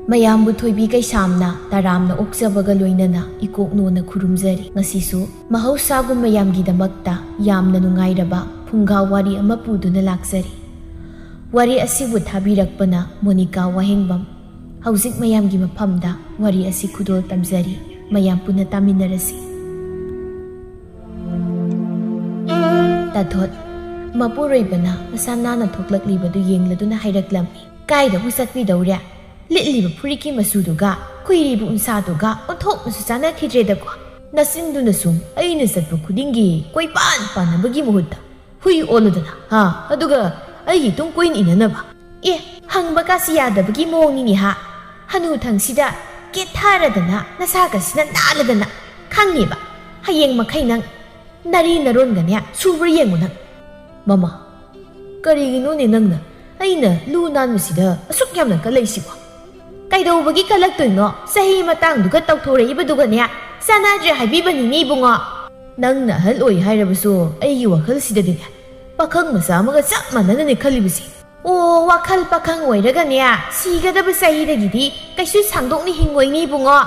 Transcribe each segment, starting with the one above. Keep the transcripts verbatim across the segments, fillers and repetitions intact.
ꯃꯌꯥꯝꯕꯨ ꯊꯣꯏꯕꯤ ꯀꯩꯁꯥꯝꯅ ꯇꯔꯥꯝꯅ ꯑꯣꯛꯆꯕꯒ ꯂꯣꯏꯅꯅ ꯏꯀꯣꯛꯅꯣꯅ ꯈꯨꯔꯨꯝꯖꯔꯤ꯫ ꯉꯁꯤꯁꯨ ꯃꯍꯧꯁꯥꯒꯨꯝ ꯃꯌꯥꯝꯒꯤꯗꯃꯛꯇ ꯌꯥꯝꯅ ꯅꯨꯡꯉꯥꯏꯔꯕ ꯐꯨꯡꯒꯥ ꯋꯥꯔꯤ ꯑꯃ ꯄꯨꯗꯨꯅ ꯂꯥꯛꯆꯔꯤ꯫ ꯋꯥꯔꯤ ꯑꯁꯤꯕꯨ ꯊꯥꯕꯤꯔꯛꯄꯅ ꯃꯣꯅꯤꯀꯥ ꯋꯥꯍꯦꯡꯕꯝ꯫ ꯍꯧꯖꯤꯛ ꯃꯌꯥꯝꯒꯤ ꯃꯐꯝꯗ ꯋꯥꯔꯤ ꯑꯁꯤ ꯈꯨꯗꯣꯜ ꯇꯝꯖꯔꯤ꯫ ꯃꯌꯥꯝ ꯄꯨꯟꯅ ꯇꯥꯃꯤꯟꯅꯔꯁꯤ꯫ ꯇꯥꯊꯣꯠ, ꯃꯄꯨꯔꯣꯏꯕꯅ ꯃꯁꯥ ꯅꯥꯟꯅ ꯊꯣꯛꯂꯛꯂꯤꯕꯗꯨ ꯌꯦꯡꯂꯗꯨꯅ ꯍꯥꯏꯔꯛꯂꯝꯃꯤ꯫ "ꯀꯥꯏꯗꯕꯨ ꯆꯠꯄꯤꯗꯧꯔꯦ? ꯂꯤꯠꯂꯤꯕ ꯐꯨꯔꯤꯠꯀꯤ ꯃꯆꯨꯗꯨꯒ ꯈꯨꯏꯔꯤꯕ ꯎꯟꯁꯥꯗꯨꯒ ꯑꯣꯟꯊꯣꯛꯅꯁꯨ ꯆꯥꯅꯈꯤꯗ꯭ꯔꯦꯗꯀꯣ꯫ ꯅꯆꯤꯟꯗꯨꯅ ꯁꯨꯝ ꯑꯩꯅ ꯆꯠꯄ ꯈꯨꯗꯤꯡꯒꯤ ꯀꯣꯏꯄꯥꯟ ꯄꯥꯟꯅꯕꯒꯤ ꯃꯍꯨꯠꯇ ꯍꯨꯏ ꯑꯣꯜꯂꯨꯗꯅ, ꯍꯥ? ꯑꯗꯨꯒ ꯑꯩꯒꯤ ꯇꯨꯡ ꯀꯣꯏꯅ ꯏꯟꯅꯅꯕ꯫ ꯑꯦ, ꯍꯪꯕ ꯀꯥꯁꯤ ꯌꯥꯗꯕꯒꯤ ꯃꯑꯣꯡꯅꯤꯅꯦ, ꯍꯥ? ꯍꯅꯨꯊꯪꯁꯤꯗ ꯀꯦꯠꯊꯔꯗꯅ ꯅꯁꯥꯒꯁꯤꯅ ꯅꯥꯜꯂꯗꯅ ꯈꯪꯉꯦꯕ꯫ ꯍꯌꯦꯡ ꯃꯈꯩ ꯅꯪ ꯅꯔꯤ ꯅꯔꯣꯟꯒꯅꯦ ꯁꯨꯕ꯭ꯔꯥ ꯌꯦꯡꯉꯨ ꯅꯪ꯫" "ꯃꯃꯥ, ꯀꯔꯤꯒꯤꯅꯣꯅꯦ ꯅꯪꯅ ꯑꯩꯅ ꯂꯨ ꯅꯥꯟꯕꯁꯤꯗ ꯑꯁꯨꯛ ꯌꯥꯝꯅ ꯀꯜꯂꯛꯏꯁꯤꯕꯣ? ꯀꯩꯗꯧꯕꯒꯤ ꯀꯜꯂꯛꯇꯣꯏꯅꯣ? ꯆꯍꯤ ꯃꯇꯥꯡꯗꯨꯒ ꯇꯧꯊꯣꯔꯛꯏꯕꯗꯨꯒꯅꯦ ꯆꯥꯟꯅꯗ꯭ꯔꯦ ꯍꯥꯏꯕꯤꯕꯅꯤꯅꯦ ꯏꯕꯨꯡꯉꯣ꯫ ꯅꯪꯅ ꯑꯍꯜ ꯑꯣꯏ ꯍꯥꯏꯔꯕꯁꯨ ꯑꯩꯒꯤ ꯋꯥꯈꯜꯁꯤꯗꯗꯤꯅꯦ ꯄꯥꯈꯪ ꯃꯆꯥ ꯑꯃꯒ ꯆꯞ ꯃꯥꯟꯅꯅꯅꯦ ꯈꯜꯂꯤꯕꯁꯤ꯫" "ꯑꯣ, ꯋꯥꯈꯜ ꯄꯥꯈꯪ ꯑꯣꯏꯔꯒꯅꯦ ꯁꯤꯒꯗꯕ ꯆꯍꯤꯗꯒꯤꯗꯤ ꯀꯩꯁꯨ ꯁꯥꯡꯗꯣꯛꯅ ꯍꯤꯡꯉꯣꯏꯅꯦ ꯏꯕꯨꯡꯉꯣ꯫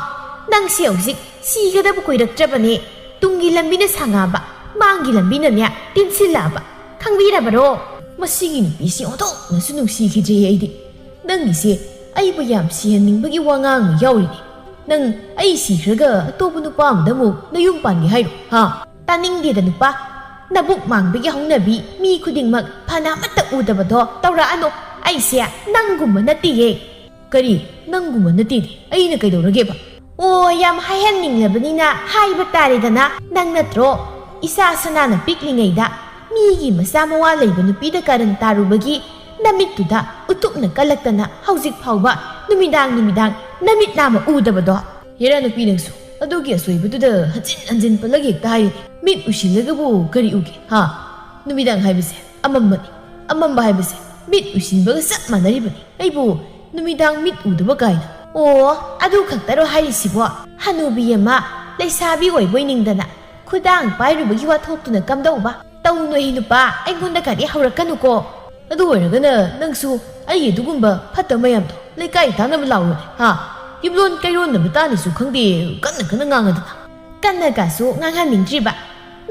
ꯅꯪꯁꯦ ꯍꯧꯖꯤꯛ ꯁꯤꯒꯗꯕ ꯀꯨꯏꯔꯛꯇ꯭ꯔꯕꯅꯦ꯫ ꯇꯨꯡꯒꯤ ꯂꯝꯕꯤꯅ ꯁꯥꯡꯉꯛꯑꯕ, ꯃꯥꯡꯒꯤ ꯂꯝꯕꯤꯅꯅꯦ ꯇꯦꯟꯁꯤꯜꯂꯛꯑꯕ꯫ ꯈꯪꯕꯤꯔꯕꯔꯣ?" "ꯃꯁꯤꯒꯤ ꯅꯨꯄꯤꯁꯤ ꯑꯣꯟꯊꯣꯛꯅꯁꯨ ꯅꯨꯡꯁꯤꯈꯤꯗ꯭ꯔꯦ ꯑꯩꯗꯤ꯫ ꯅꯪꯒꯤꯁꯦ ꯑꯩꯕꯨ ꯌꯥꯝ ꯁꯤꯍꯟꯅꯤꯡꯕꯒꯤ ꯋꯥꯉꯥꯡ ꯑꯃ ꯌꯥꯎꯔꯤꯅꯦ꯫ ꯅꯪ ꯑꯩ ꯁꯤꯈ꯭ꯔꯒ ꯑꯇꯣꯞꯄ ꯅꯨꯄꯥ ꯑꯃꯗ ꯑꯃꯨꯛ ꯅꯌꯨꯝ ꯄꯥꯟꯒꯦ ꯍꯥꯏꯔꯣ, ꯍꯥ?" "ꯇꯥꯅꯤꯡꯗꯦꯗ ꯅꯨꯄꯥ, ꯅꯕꯨꯛ ꯃꯥꯡꯕꯒꯤ ꯍꯧꯅꯕꯤ ꯃꯤ ꯈꯨꯗꯤꯡꯃꯛ ꯐꯅ ꯑꯃꯠꯇ ꯎꯗꯕꯗꯣ ꯇꯧꯔꯛꯑꯅꯨ꯫ ꯑꯩꯁꯦ ꯅꯪꯒꯨꯝꯕ ꯅꯠꯇꯤꯌꯦ꯫" "ꯀꯔꯤ? ꯅꯪꯒꯨꯝꯕ ꯅꯠꯇꯦꯗꯤ ꯑꯩꯅ ꯀꯩꯗꯧꯔꯒꯦꯕ?" "ꯑꯣ, ꯌꯥꯝ ꯍꯥꯏꯍꯟꯅꯤꯡꯂꯕꯅꯤꯅ ꯍꯥꯏꯕ ꯇꯥꯔꯦꯗꯅ, ꯅꯪ ꯅꯠꯇ꯭ꯔꯣ ꯏꯆꯥ ꯁꯅꯥꯅ ꯄꯤꯛꯂꯤꯉꯩꯗ ꯃꯤꯒꯤ ꯃꯆꯥ ꯃꯋꯥ ꯂꯩꯕ ꯅꯨꯄꯤꯗ ꯀꯥꯔꯟ ꯇꯥꯔꯨꯕꯒꯤ ꯅꯃꯤꯠꯇꯨꯗ ꯎꯇꯨꯞꯅ ꯀꯜꯂꯛꯇꯅ ꯍꯧꯖꯤꯛ ꯐꯥꯎꯕ ꯅꯨꯃꯤꯗꯥꯡ ꯅꯨꯃꯤꯗꯥꯡ ꯅꯃꯤꯠ ꯅꯥꯝꯃ ꯎꯗꯕꯗꯣ?" "ꯍꯦꯔꯥ ꯅꯨꯄꯤ ꯅꯪꯁꯨ, ꯑꯗꯨꯒꯤ ꯑꯁꯣꯏꯕꯗꯨꯗ ꯍꯟꯖꯤꯟ ꯍꯟꯖꯤꯟ ꯄꯜꯂꯒ ꯍꯦꯛꯇ ꯍꯥꯏꯔꯤꯅꯦ꯫ ꯃꯤꯠ ꯎꯏꯁꯤꯜꯂꯒꯕꯨ ꯀꯔꯤ ꯎꯒꯦ, ꯍꯥ? ꯅꯨꯃꯤꯗꯥꯡ ꯍꯥꯏꯕꯁꯦ ꯑꯃꯝꯕꯅꯤ, ꯑꯃꯝꯕ ꯍꯥꯏꯕꯁꯦ ꯃꯤꯠ ꯎꯏꯁꯤꯟꯕꯒ ꯆꯞ ꯃꯥꯟꯅꯔꯤꯕꯅꯤ꯫ ꯑꯩꯕꯨ ꯅꯨꯃꯤꯗꯥꯡ ꯃꯤꯠ ꯎꯗꯕ ꯀꯥꯏꯅ?" "ꯑꯣ, ꯑꯗꯨ ꯈꯛꯇꯔꯣ ꯍꯥꯏꯔꯤꯁꯤꯕꯣ? ꯍꯅꯨꯕꯤ ꯑꯃ ꯂꯩꯁꯥꯕꯤ ꯑꯣꯏꯕꯣꯏ ꯅꯤꯡꯗꯅ ꯈꯨꯗꯥꯡ ꯄꯥꯏꯔꯨꯕꯒꯤ ꯋꯥꯊꯣꯛꯇꯨꯅ ꯀꯝꯗꯧꯕ? ꯇꯧꯅꯨꯍꯦ ꯅꯨꯄꯥ, ꯑꯩꯉꯣꯟꯗ ꯀꯔꯤ ꯍꯧꯔꯛꯀꯅꯨꯀꯣ꯫" "ꯑꯗꯨ ꯑꯣꯏꯔꯒꯅ ꯅꯪꯁꯨ ꯑꯩ ꯑꯗꯨꯒꯨꯝꯕ ꯐꯠꯇꯕ ꯃꯌꯥꯝꯗꯣ ꯂꯩꯀꯥꯏ ꯇꯥꯅꯕ ꯂꯥꯎꯔꯣꯏ, ꯍꯥ? ꯌꯨꯝꯂꯣꯟ ꯀꯩꯔꯣꯟꯅꯕ ꯇꯥꯅꯤꯁꯨ ꯈꯪꯗꯦ, ꯀꯟꯅ ꯀꯟꯅ ꯉꯥꯡꯉꯗꯅ꯫ ꯀꯟꯅꯒꯁꯨ ꯉꯥꯡꯍꯟꯅꯤꯡꯗ꯭ꯔꯤꯕ꯫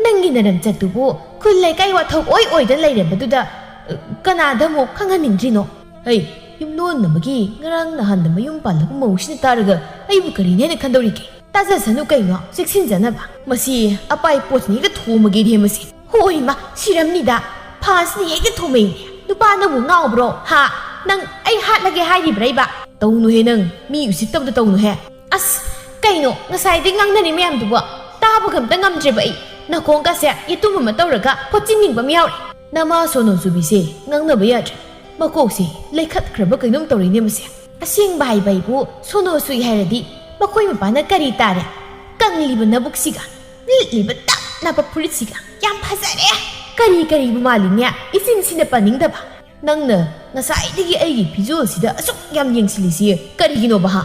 ꯅꯪꯒꯤ ꯅꯔꯝꯆꯠꯇꯨꯕꯨ ꯈꯨꯜ ꯂꯩꯀꯥꯏ ꯋꯥꯊꯣꯛ ꯑꯣꯏ ꯑꯣꯏꯗ ꯂꯩꯔꯕꯗꯨꯗ, ꯑ, ꯀꯅꯥꯗ ꯑꯃꯨꯛ ꯈꯪꯍꯟꯅꯤꯡꯗ꯭ꯔꯤꯅꯣ? ꯍꯩ, ꯌꯨꯝꯂꯣꯟꯅꯕꯒꯤ ꯉꯔꯥꯡ ꯅꯍꯥꯟꯗ ꯃꯌꯨꯝ ꯄꯥꯜꯂꯕ ꯃꯧꯁꯤꯅ ꯇꯥꯔꯒ ꯑꯩꯕꯨ ꯀꯔꯤꯅꯦꯅ ꯈꯟꯗꯧꯔꯤꯒꯦ? ꯇꯥꯖꯁꯅꯨ ꯀꯩꯅꯣ, ꯆꯦꯛꯁꯤꯟꯖꯅꯕ꯫ ꯃꯁꯤ ꯑꯄꯥꯏ ꯄꯣꯠꯁꯤꯅ ꯍꯦꯛꯇ ꯊꯣꯝꯃꯒꯦꯗꯤ ꯃꯁꯤ꯫ ꯍꯣꯏ ꯏꯃꯥ, ꯁꯤꯔꯝꯅꯤꯗ꯫ ꯐꯥꯟꯁꯤꯅ ꯍꯦꯛꯇ ꯊꯣꯝꯃꯛꯏꯅꯦ꯫ ꯅꯨꯄꯥꯅꯕꯨ ꯉꯥꯎꯕ꯭ꯔꯣ? ꯍꯥ? ꯅꯪ ꯑꯩ ꯍꯥꯠꯂꯒꯦ ꯍꯥꯏꯔꯤꯕ꯭ꯔꯥ ꯏꯕ? ꯇꯧꯅꯨꯍꯦ ꯅꯪ, ꯃꯤ ꯎꯁꯤꯠꯇꯕꯗ ꯇꯧꯅꯨꯍꯦ꯫ ꯑꯁ, ꯀꯩꯅꯣ ꯉꯁꯥꯏꯗꯩ ꯉꯥꯡꯅꯔꯤ ꯃꯌꯥꯝꯗꯨꯕꯣ? ꯇꯥꯕꯒ ꯑꯝꯇ ꯉꯝꯗ꯭ꯔꯦꯕ ꯑꯩ꯫ ꯅꯥꯀꯣꯡꯒꯁꯦ ꯌꯦꯇꯨꯝ ꯑꯃ ꯇꯧꯔꯒ ꯐꯣꯠꯆꯤꯟꯅꯤꯡꯕ ꯑꯃ ꯌꯥꯎꯔꯦ꯫ ꯅꯃꯥ ꯁꯣꯅꯣ ꯆꯨꯕꯤꯁꯦ ꯉꯥꯡꯅꯕ ꯌꯥꯗ꯭ꯔꯦ꯫ ꯃꯀꯣꯛꯁꯦ ꯂꯩꯈꯠꯈ꯭ꯔꯕ ꯀꯩꯅꯣꯝ ꯇꯧꯔꯤꯅꯦ ꯃꯁꯦ꯫ ꯑꯁꯦꯡꯕ ꯍꯥꯏꯕ ꯑꯩꯕꯨ ꯁꯣꯅꯣ ꯁꯨꯏ ꯍꯥꯏꯔꯗꯤ ꯃꯈꯣꯏ ꯃꯄꯥꯅ ꯀꯔꯤ ꯇꯥꯔꯦ? ꯀꯪꯂꯤꯕ ꯅꯕꯨꯛꯁꯤꯒ, ꯂꯤꯠꯂꯤꯕ ꯇꯞ ꯅꯞꯄ ꯐꯨꯔꯤꯠꯁꯤꯒ ꯌꯥꯝ ꯐꯖꯔꯦ꯫ ꯀꯔꯤ ꯀꯔꯤꯕꯨ ꯃꯥꯜꯂꯤꯅꯦ, ꯏꯆꯤꯟꯁꯤꯅ ꯄꯟꯅꯤꯡꯗꯕ꯫ ꯅꯪꯅ ꯉꯁꯥꯏꯗꯒꯤ ꯑꯩꯒꯤ ꯐꯤꯖꯣꯜꯁꯤꯗ ꯑꯁꯨꯛ ꯌꯥꯝ ꯌꯦꯡꯁꯤꯜꯂꯤꯁꯤ ꯀꯔꯤꯒꯤꯅꯣꯕ, ꯍꯥ?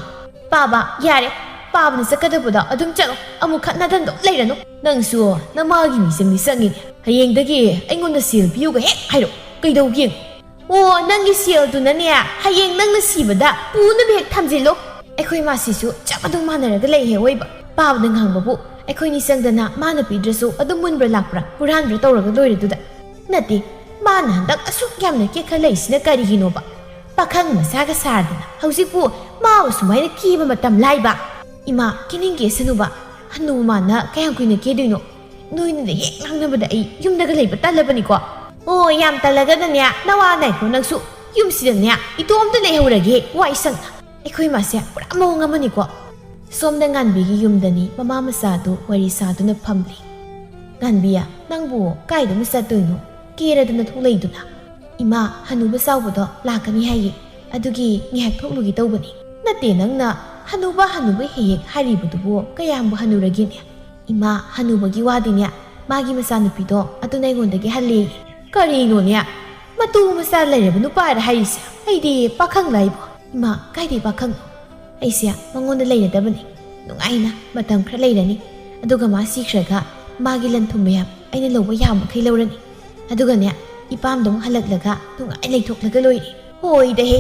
ꯄꯥꯕ, ꯌꯥꯔꯦ꯫ ꯄꯥꯕꯅ ꯆꯠꯀꯗꯕꯗꯣ ꯑꯗꯨꯝ ꯆꯠꯂꯣ꯫ ꯑꯃꯨꯛ ꯈꯠꯅꯗꯅ ꯑꯗꯨꯝ ꯂꯩꯔꯅꯨ꯫ ꯅꯪꯁꯨ ꯅꯃꯥꯒꯤ ꯃꯤꯆꯪꯗꯤ ꯆꯪꯉꯤꯅꯦ꯫ ꯍꯌꯦꯡꯗꯒꯤ ꯑꯩꯉꯣꯟꯗ ꯁꯦꯜ ꯄꯤꯌꯨꯒ ꯍꯦꯛ ꯍꯥꯏꯔꯛꯑꯣ꯫ ꯀꯩꯗꯧꯒꯦ ꯌꯦꯡꯉꯨ꯫ ꯑꯣ, ꯅꯪꯒꯤ ꯁꯦꯜꯗꯨꯅꯅꯦ, ꯍꯌꯦꯡ ꯅꯪꯅ ꯁꯤꯕꯗ ꯄꯨꯅꯕ ꯍꯦꯛ ꯊꯝꯖꯤꯜꯂꯣ꯫ ꯑꯩꯈꯣꯏ ꯃꯥꯁꯤꯁꯨ ꯆꯞ ꯑꯗꯨꯝ ꯃꯥꯟꯅꯔꯒ ꯂꯩꯍꯦ ꯑꯣꯏꯕ꯫ ꯄꯥꯕꯅ ꯉꯥꯡꯕꯕꯨ ꯑꯩꯈꯣꯏꯅꯤ ꯆꯪꯗꯅ ꯃꯥꯅ ꯄꯤꯗ꯭ꯔꯁꯨ ꯑꯗꯨꯝ ꯃꯨꯟꯕ꯭ꯔꯥ ꯂꯥꯛꯄ꯭ꯔꯥ, ꯍꯨꯔꯥꯟꯕ꯭ꯔꯥ ꯇꯧꯔꯒ ꯂꯣꯏꯔꯦꯗꯨꯗ꯫ ꯅꯠꯇꯦ, ꯃꯥꯅ ꯍꯟꯗꯛ ꯑꯁꯨꯛ ꯌꯥꯝꯅ ꯀꯦꯈꯠꯂꯛꯏꯁꯤꯅ ꯀꯔꯤꯒꯤꯅꯣꯕ? ꯄꯥꯈꯪ ꯃꯆꯥꯒ ꯁꯥꯗꯅ ꯍꯧꯖꯤꯛꯄꯨ ꯃꯥꯕꯨ ꯁꯨꯃꯥꯏꯅ ꯀꯦꯕ ꯃꯇꯝ ꯂꯥꯏꯕ? ꯏꯃꯥ, ꯀꯦꯅꯤꯡ ꯀꯦꯁꯅꯨꯕ, ꯍꯅꯨ ꯃꯥꯅ ꯀꯌꯥꯝ ꯀꯨꯏꯅ ꯀꯦꯗꯣꯏꯅꯣ? ꯅꯣꯏꯅꯗ ꯍꯦꯛ ꯉꯥꯡꯅꯕꯗ ꯑꯩ ꯌꯨꯝꯗꯒ ꯂꯩꯕ ꯇꯜꯂꯕꯅꯤꯀꯣ꯫ ꯑꯣ, ꯌꯥꯝ ꯇꯜꯂꯒꯅꯅꯦ, ꯅꯋꯥ ꯅꯥꯏꯈꯣ ꯅꯪꯁꯨ꯫ ꯌꯨꯝꯁꯤꯗꯅꯦ ꯏꯇꯣꯝꯇ ꯂꯩꯍꯧꯔꯒꯦ, ꯋꯥꯏ ꯁꯪꯅ꯫ ꯑꯩꯈꯣꯏ ꯃꯥꯁꯦ ꯄꯨꯔꯥ ꯃꯑꯣꯡ ꯑꯃꯅꯤꯀꯣ꯫ ꯁꯣꯝꯗ ꯉꯥꯟꯕꯤꯒꯤ ꯌꯨꯝꯗꯅꯤ ꯃꯃꯥ ꯃꯆꯥꯗꯨ ꯋꯥꯔꯤ ꯁꯥꯗꯨꯅ ꯐꯝꯂꯤ꯫ "ꯉꯥꯟꯕꯤ, ꯅꯪꯕꯨ ꯀꯥꯏꯗꯅꯣ ꯆꯠꯇꯣꯏꯅꯣ? ꯀꯦꯔꯗꯅ ꯊꯣꯛꯂꯛꯏꯗꯨꯅ?" "ꯏꯃꯥ, ꯍꯅꯨꯕ ꯆꯥꯎꯕꯗꯣ ꯂꯥꯛꯀꯅꯤ ꯍꯥꯏꯌꯦ, ꯑꯗꯨꯒꯤ ꯉꯥꯏꯍꯥꯛ ꯊꯣꯛꯂꯨꯒꯦ ꯇꯧꯕꯅꯤ꯫" "ꯅꯠꯇꯦ, ꯅꯪꯅ ꯍꯅꯨꯕ ꯍꯅꯨꯕ ꯍꯦꯛ ꯍꯦꯛ ꯍꯥꯏꯔꯤꯕꯗꯨꯕꯨ ꯀꯌꯥꯝꯕꯨ ꯍꯅꯨꯔꯒꯦꯅꯦ?" "ꯏꯃꯥ, ꯍꯅꯨꯕꯒꯤ ꯋꯥꯗꯤꯅꯦ, ꯃꯥꯒꯤ ꯃꯆꯥꯅꯨꯄꯤꯗꯣ ꯑꯗꯨꯅ ꯑꯩꯉꯣꯟꯗꯒꯤ ꯍꯜꯂꯦꯌꯦ꯫" "ꯀꯔꯤꯅꯣꯅꯦ? ꯃꯇꯨ ꯃꯆꯥ ꯂꯩꯔꯕ ꯅꯨꯄꯥꯔ ꯍꯥꯏꯔꯤꯁꯦ? ꯑꯩꯗꯤ ꯄꯥꯈꯪ ꯂꯥꯏꯕꯣ꯫" "ꯏꯃꯥ, ꯀꯥꯏꯗꯩ ꯄꯥꯈꯪꯅꯣ? ꯑꯩꯁꯦ ꯃꯉꯣꯟꯗ ꯂꯩꯔꯗꯕꯅꯤ꯫ ꯅꯨꯡꯉꯥꯏꯅ ꯃꯇꯝ ꯈꯔ ꯂꯩꯔꯅꯤ꯫ ꯑꯗꯨꯒ ꯃꯥ ꯁꯤꯈ꯭ꯔꯒ ꯃꯥꯒꯤ ꯂꯟ ꯊꯨꯝ ꯃꯌꯥꯝ ꯑꯩꯅ ꯂꯧꯕ ꯌꯥꯕ ꯃꯈꯩ ꯂꯧꯔꯅꯤ꯫ ꯑꯗꯨꯒꯅꯦ, ꯏꯄꯥꯝꯗ ꯑꯃꯨꯛ ꯍꯜꯂꯛꯂꯒ ꯅꯨꯡꯉꯥꯏꯅ ꯂꯩꯊꯣꯛꯂꯒ ꯂꯣꯏꯔꯦ꯫" "ꯍꯣꯏꯗꯍꯦ,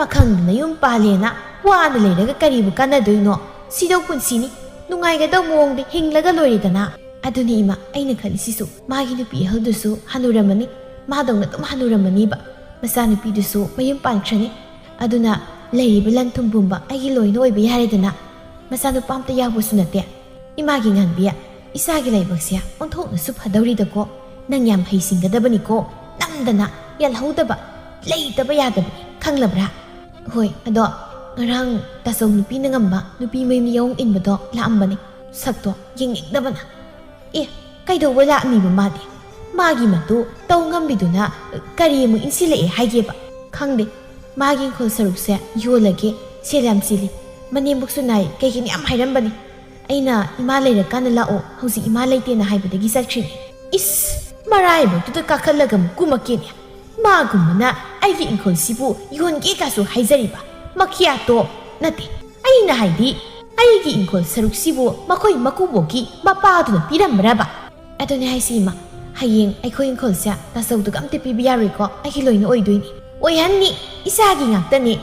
ꯑꯈꯪꯗꯅ ꯌꯨꯝ ꯄꯥꯜꯂꯦꯅ ꯋꯥꯅ ꯂꯩꯔꯒ ꯀꯔꯤꯕꯨ ꯀꯥꯟꯅꯗꯣꯏꯅꯣ? ꯁꯤꯗꯧ ꯄꯨꯟꯁꯤꯅꯤ, ꯅꯨꯡꯉꯥꯏꯒꯗꯧ ꯃꯑꯣꯡꯗ ꯍꯤꯡꯂꯒ ꯂꯣꯏꯔꯦꯗꯅ꯫ ꯑꯗꯨꯅꯤ ꯏꯃꯥ, ꯑꯩꯅ ꯈꯜꯂꯤꯁꯤꯁꯨ꯫ ꯃꯥꯒꯤ ꯅꯨꯄꯤ ꯑꯍꯜꯗꯨꯁꯨ ꯍꯅꯨꯔꯝꯃꯅꯤ, ꯃꯥꯗꯧꯅ ꯑꯗꯨꯝ ꯍꯅꯨꯔꯝꯃꯅꯤꯕ꯫ ꯃꯆꯥꯅꯨꯄꯤꯗꯨꯁꯨ ꯃꯌꯨꯝ ꯄꯥꯟꯈ꯭ꯔꯅꯤ꯫ ꯑꯗꯨꯅ ꯂꯩꯔꯤꯕ ꯂꯟ ꯊꯨꯝ ꯄꯨꯝꯕ ꯑꯩꯒꯤ ꯂꯣꯏꯅ ꯑꯣꯏꯕ ꯌꯥꯔꯦꯗꯅ꯫ ꯃꯆꯥꯅꯨꯄꯥ ꯑꯝꯇ ꯌꯥꯎꯕꯁꯨ ꯅꯠꯇꯦ꯫ ꯏꯃꯥꯒꯤ ꯉꯥꯟꯕꯤ, ꯏꯆꯥꯒꯤ ꯂꯥꯏꯕꯛꯁꯦ ꯑꯣꯟꯊꯣꯛꯅꯁꯨ ꯐꯗꯧꯔꯤꯗꯀꯣ꯫ ꯅꯪ ꯌꯥꯝ ꯍꯩꯁꯤꯡꯒꯗꯕꯅꯤꯀꯣ꯫ ꯅꯝꯗꯅ ꯌꯥꯜꯍꯧꯗꯕ ꯂꯩꯇꯕ ꯌꯥꯗꯕꯅꯤ, ꯈꯪꯂꯕ꯭ꯔꯥ? ꯍꯣꯏ, ꯑꯗꯣ ꯉꯔꯥꯡ ꯇꯥꯆꯧ ꯅꯨꯄꯤꯅ ꯉꯝꯕ ꯅꯨꯄꯤ ꯃꯌꯨꯝ ꯌꯥꯑꯣꯡ ꯏꯟꯕꯗꯣ ꯂꯥꯛꯑꯝꯕꯅꯤ꯫ ꯁꯛꯇꯣ ꯌꯦꯡꯅꯤꯡꯗꯕꯅ꯫ ꯑꯦ, ꯀꯩꯗꯧꯕ ꯂꯥꯛꯑꯝꯃꯤꯕ ꯃꯥꯗꯤ? ꯃꯥꯒꯤ ꯃꯇꯨ ꯇꯧ ꯉꯝꯕꯤꯗꯨꯅ ꯀꯔꯤ ꯑꯃꯨꯛ ꯏꯟꯁꯤꯜꯂꯛꯑꯦ ꯍꯥꯏꯒꯦꯕ? ꯈꯪꯗꯦ꯫ ꯃꯥꯒꯤ ꯏꯪꯈꯣꯜ ꯁꯔꯨꯛꯁꯦ ꯌꯣꯜꯂꯒꯦ, ꯁꯦꯜ ꯌꯥꯝ ꯆꯤꯜꯂꯤ, ꯃꯅꯦꯝꯕꯣꯛꯁꯨ ꯅꯥꯏ, ꯀꯩꯒꯤꯅꯣ ꯌꯥꯝ ꯍꯥꯏꯔꯝꯕꯅꯤ꯫ ꯑꯩꯅ ꯏꯃꯥ ꯂꯩꯔꯀꯥꯟꯗ ꯂꯥꯛꯑꯣ, ꯍꯧꯖꯤꯛ ꯏꯃꯥ ꯂꯩꯇꯦꯅ ꯍꯥꯏꯕꯗꯒꯤ ꯆꯠꯈ꯭ꯔꯤꯅꯤ꯫ ꯏꯁ, ꯃꯔꯥꯏꯕꯛꯇꯨꯗ ꯀꯥꯈꯠꯂꯒ ꯑꯃꯨꯛ ꯀꯨꯝꯃꯛꯀꯦꯅꯦ꯫ ꯃꯥꯒꯨꯝꯕꯅ ꯑꯩꯒꯤ ꯏꯪꯈꯣꯜꯁꯤꯕꯨ ꯌꯣꯟꯒꯦ ꯀꯥꯁꯨ ꯍꯥꯏꯖꯔꯤꯕ꯫ ꯃꯈꯤꯌꯥꯇꯣ ꯅꯠꯇꯦ, ꯑꯩꯅ ꯍꯥꯏꯗꯤ ꯑꯩꯒꯤ ꯏꯪꯈꯣꯜ ꯁꯔꯨꯛꯁꯤꯕꯨ ꯃꯈꯣꯏ ꯃꯀꯨꯕꯣꯛꯀꯤ ꯃꯄꯥꯗꯨꯅ ꯄꯤꯔꯝꯕ꯭ꯔꯕ? ꯑꯗꯨꯅꯦ ꯍꯥꯏꯁꯤ ꯏꯃꯥ, ꯍꯌꯦꯡ ꯑꯩꯈꯣꯏ ꯏꯪꯈꯣꯜꯁꯦ ꯇꯥꯆꯧꯗꯨꯒ ꯑꯝꯇ ꯄꯤꯕ ꯌꯥꯔꯣꯏꯀꯣ, ꯑꯩꯒꯤ ꯂꯣꯏꯅ ꯑꯣꯏꯗꯣꯏꯅꯤ꯫ ꯑꯣꯏꯍꯟꯅꯤ, ꯏꯆꯥꯒꯤ ꯉꯥꯛꯇꯅꯤ꯫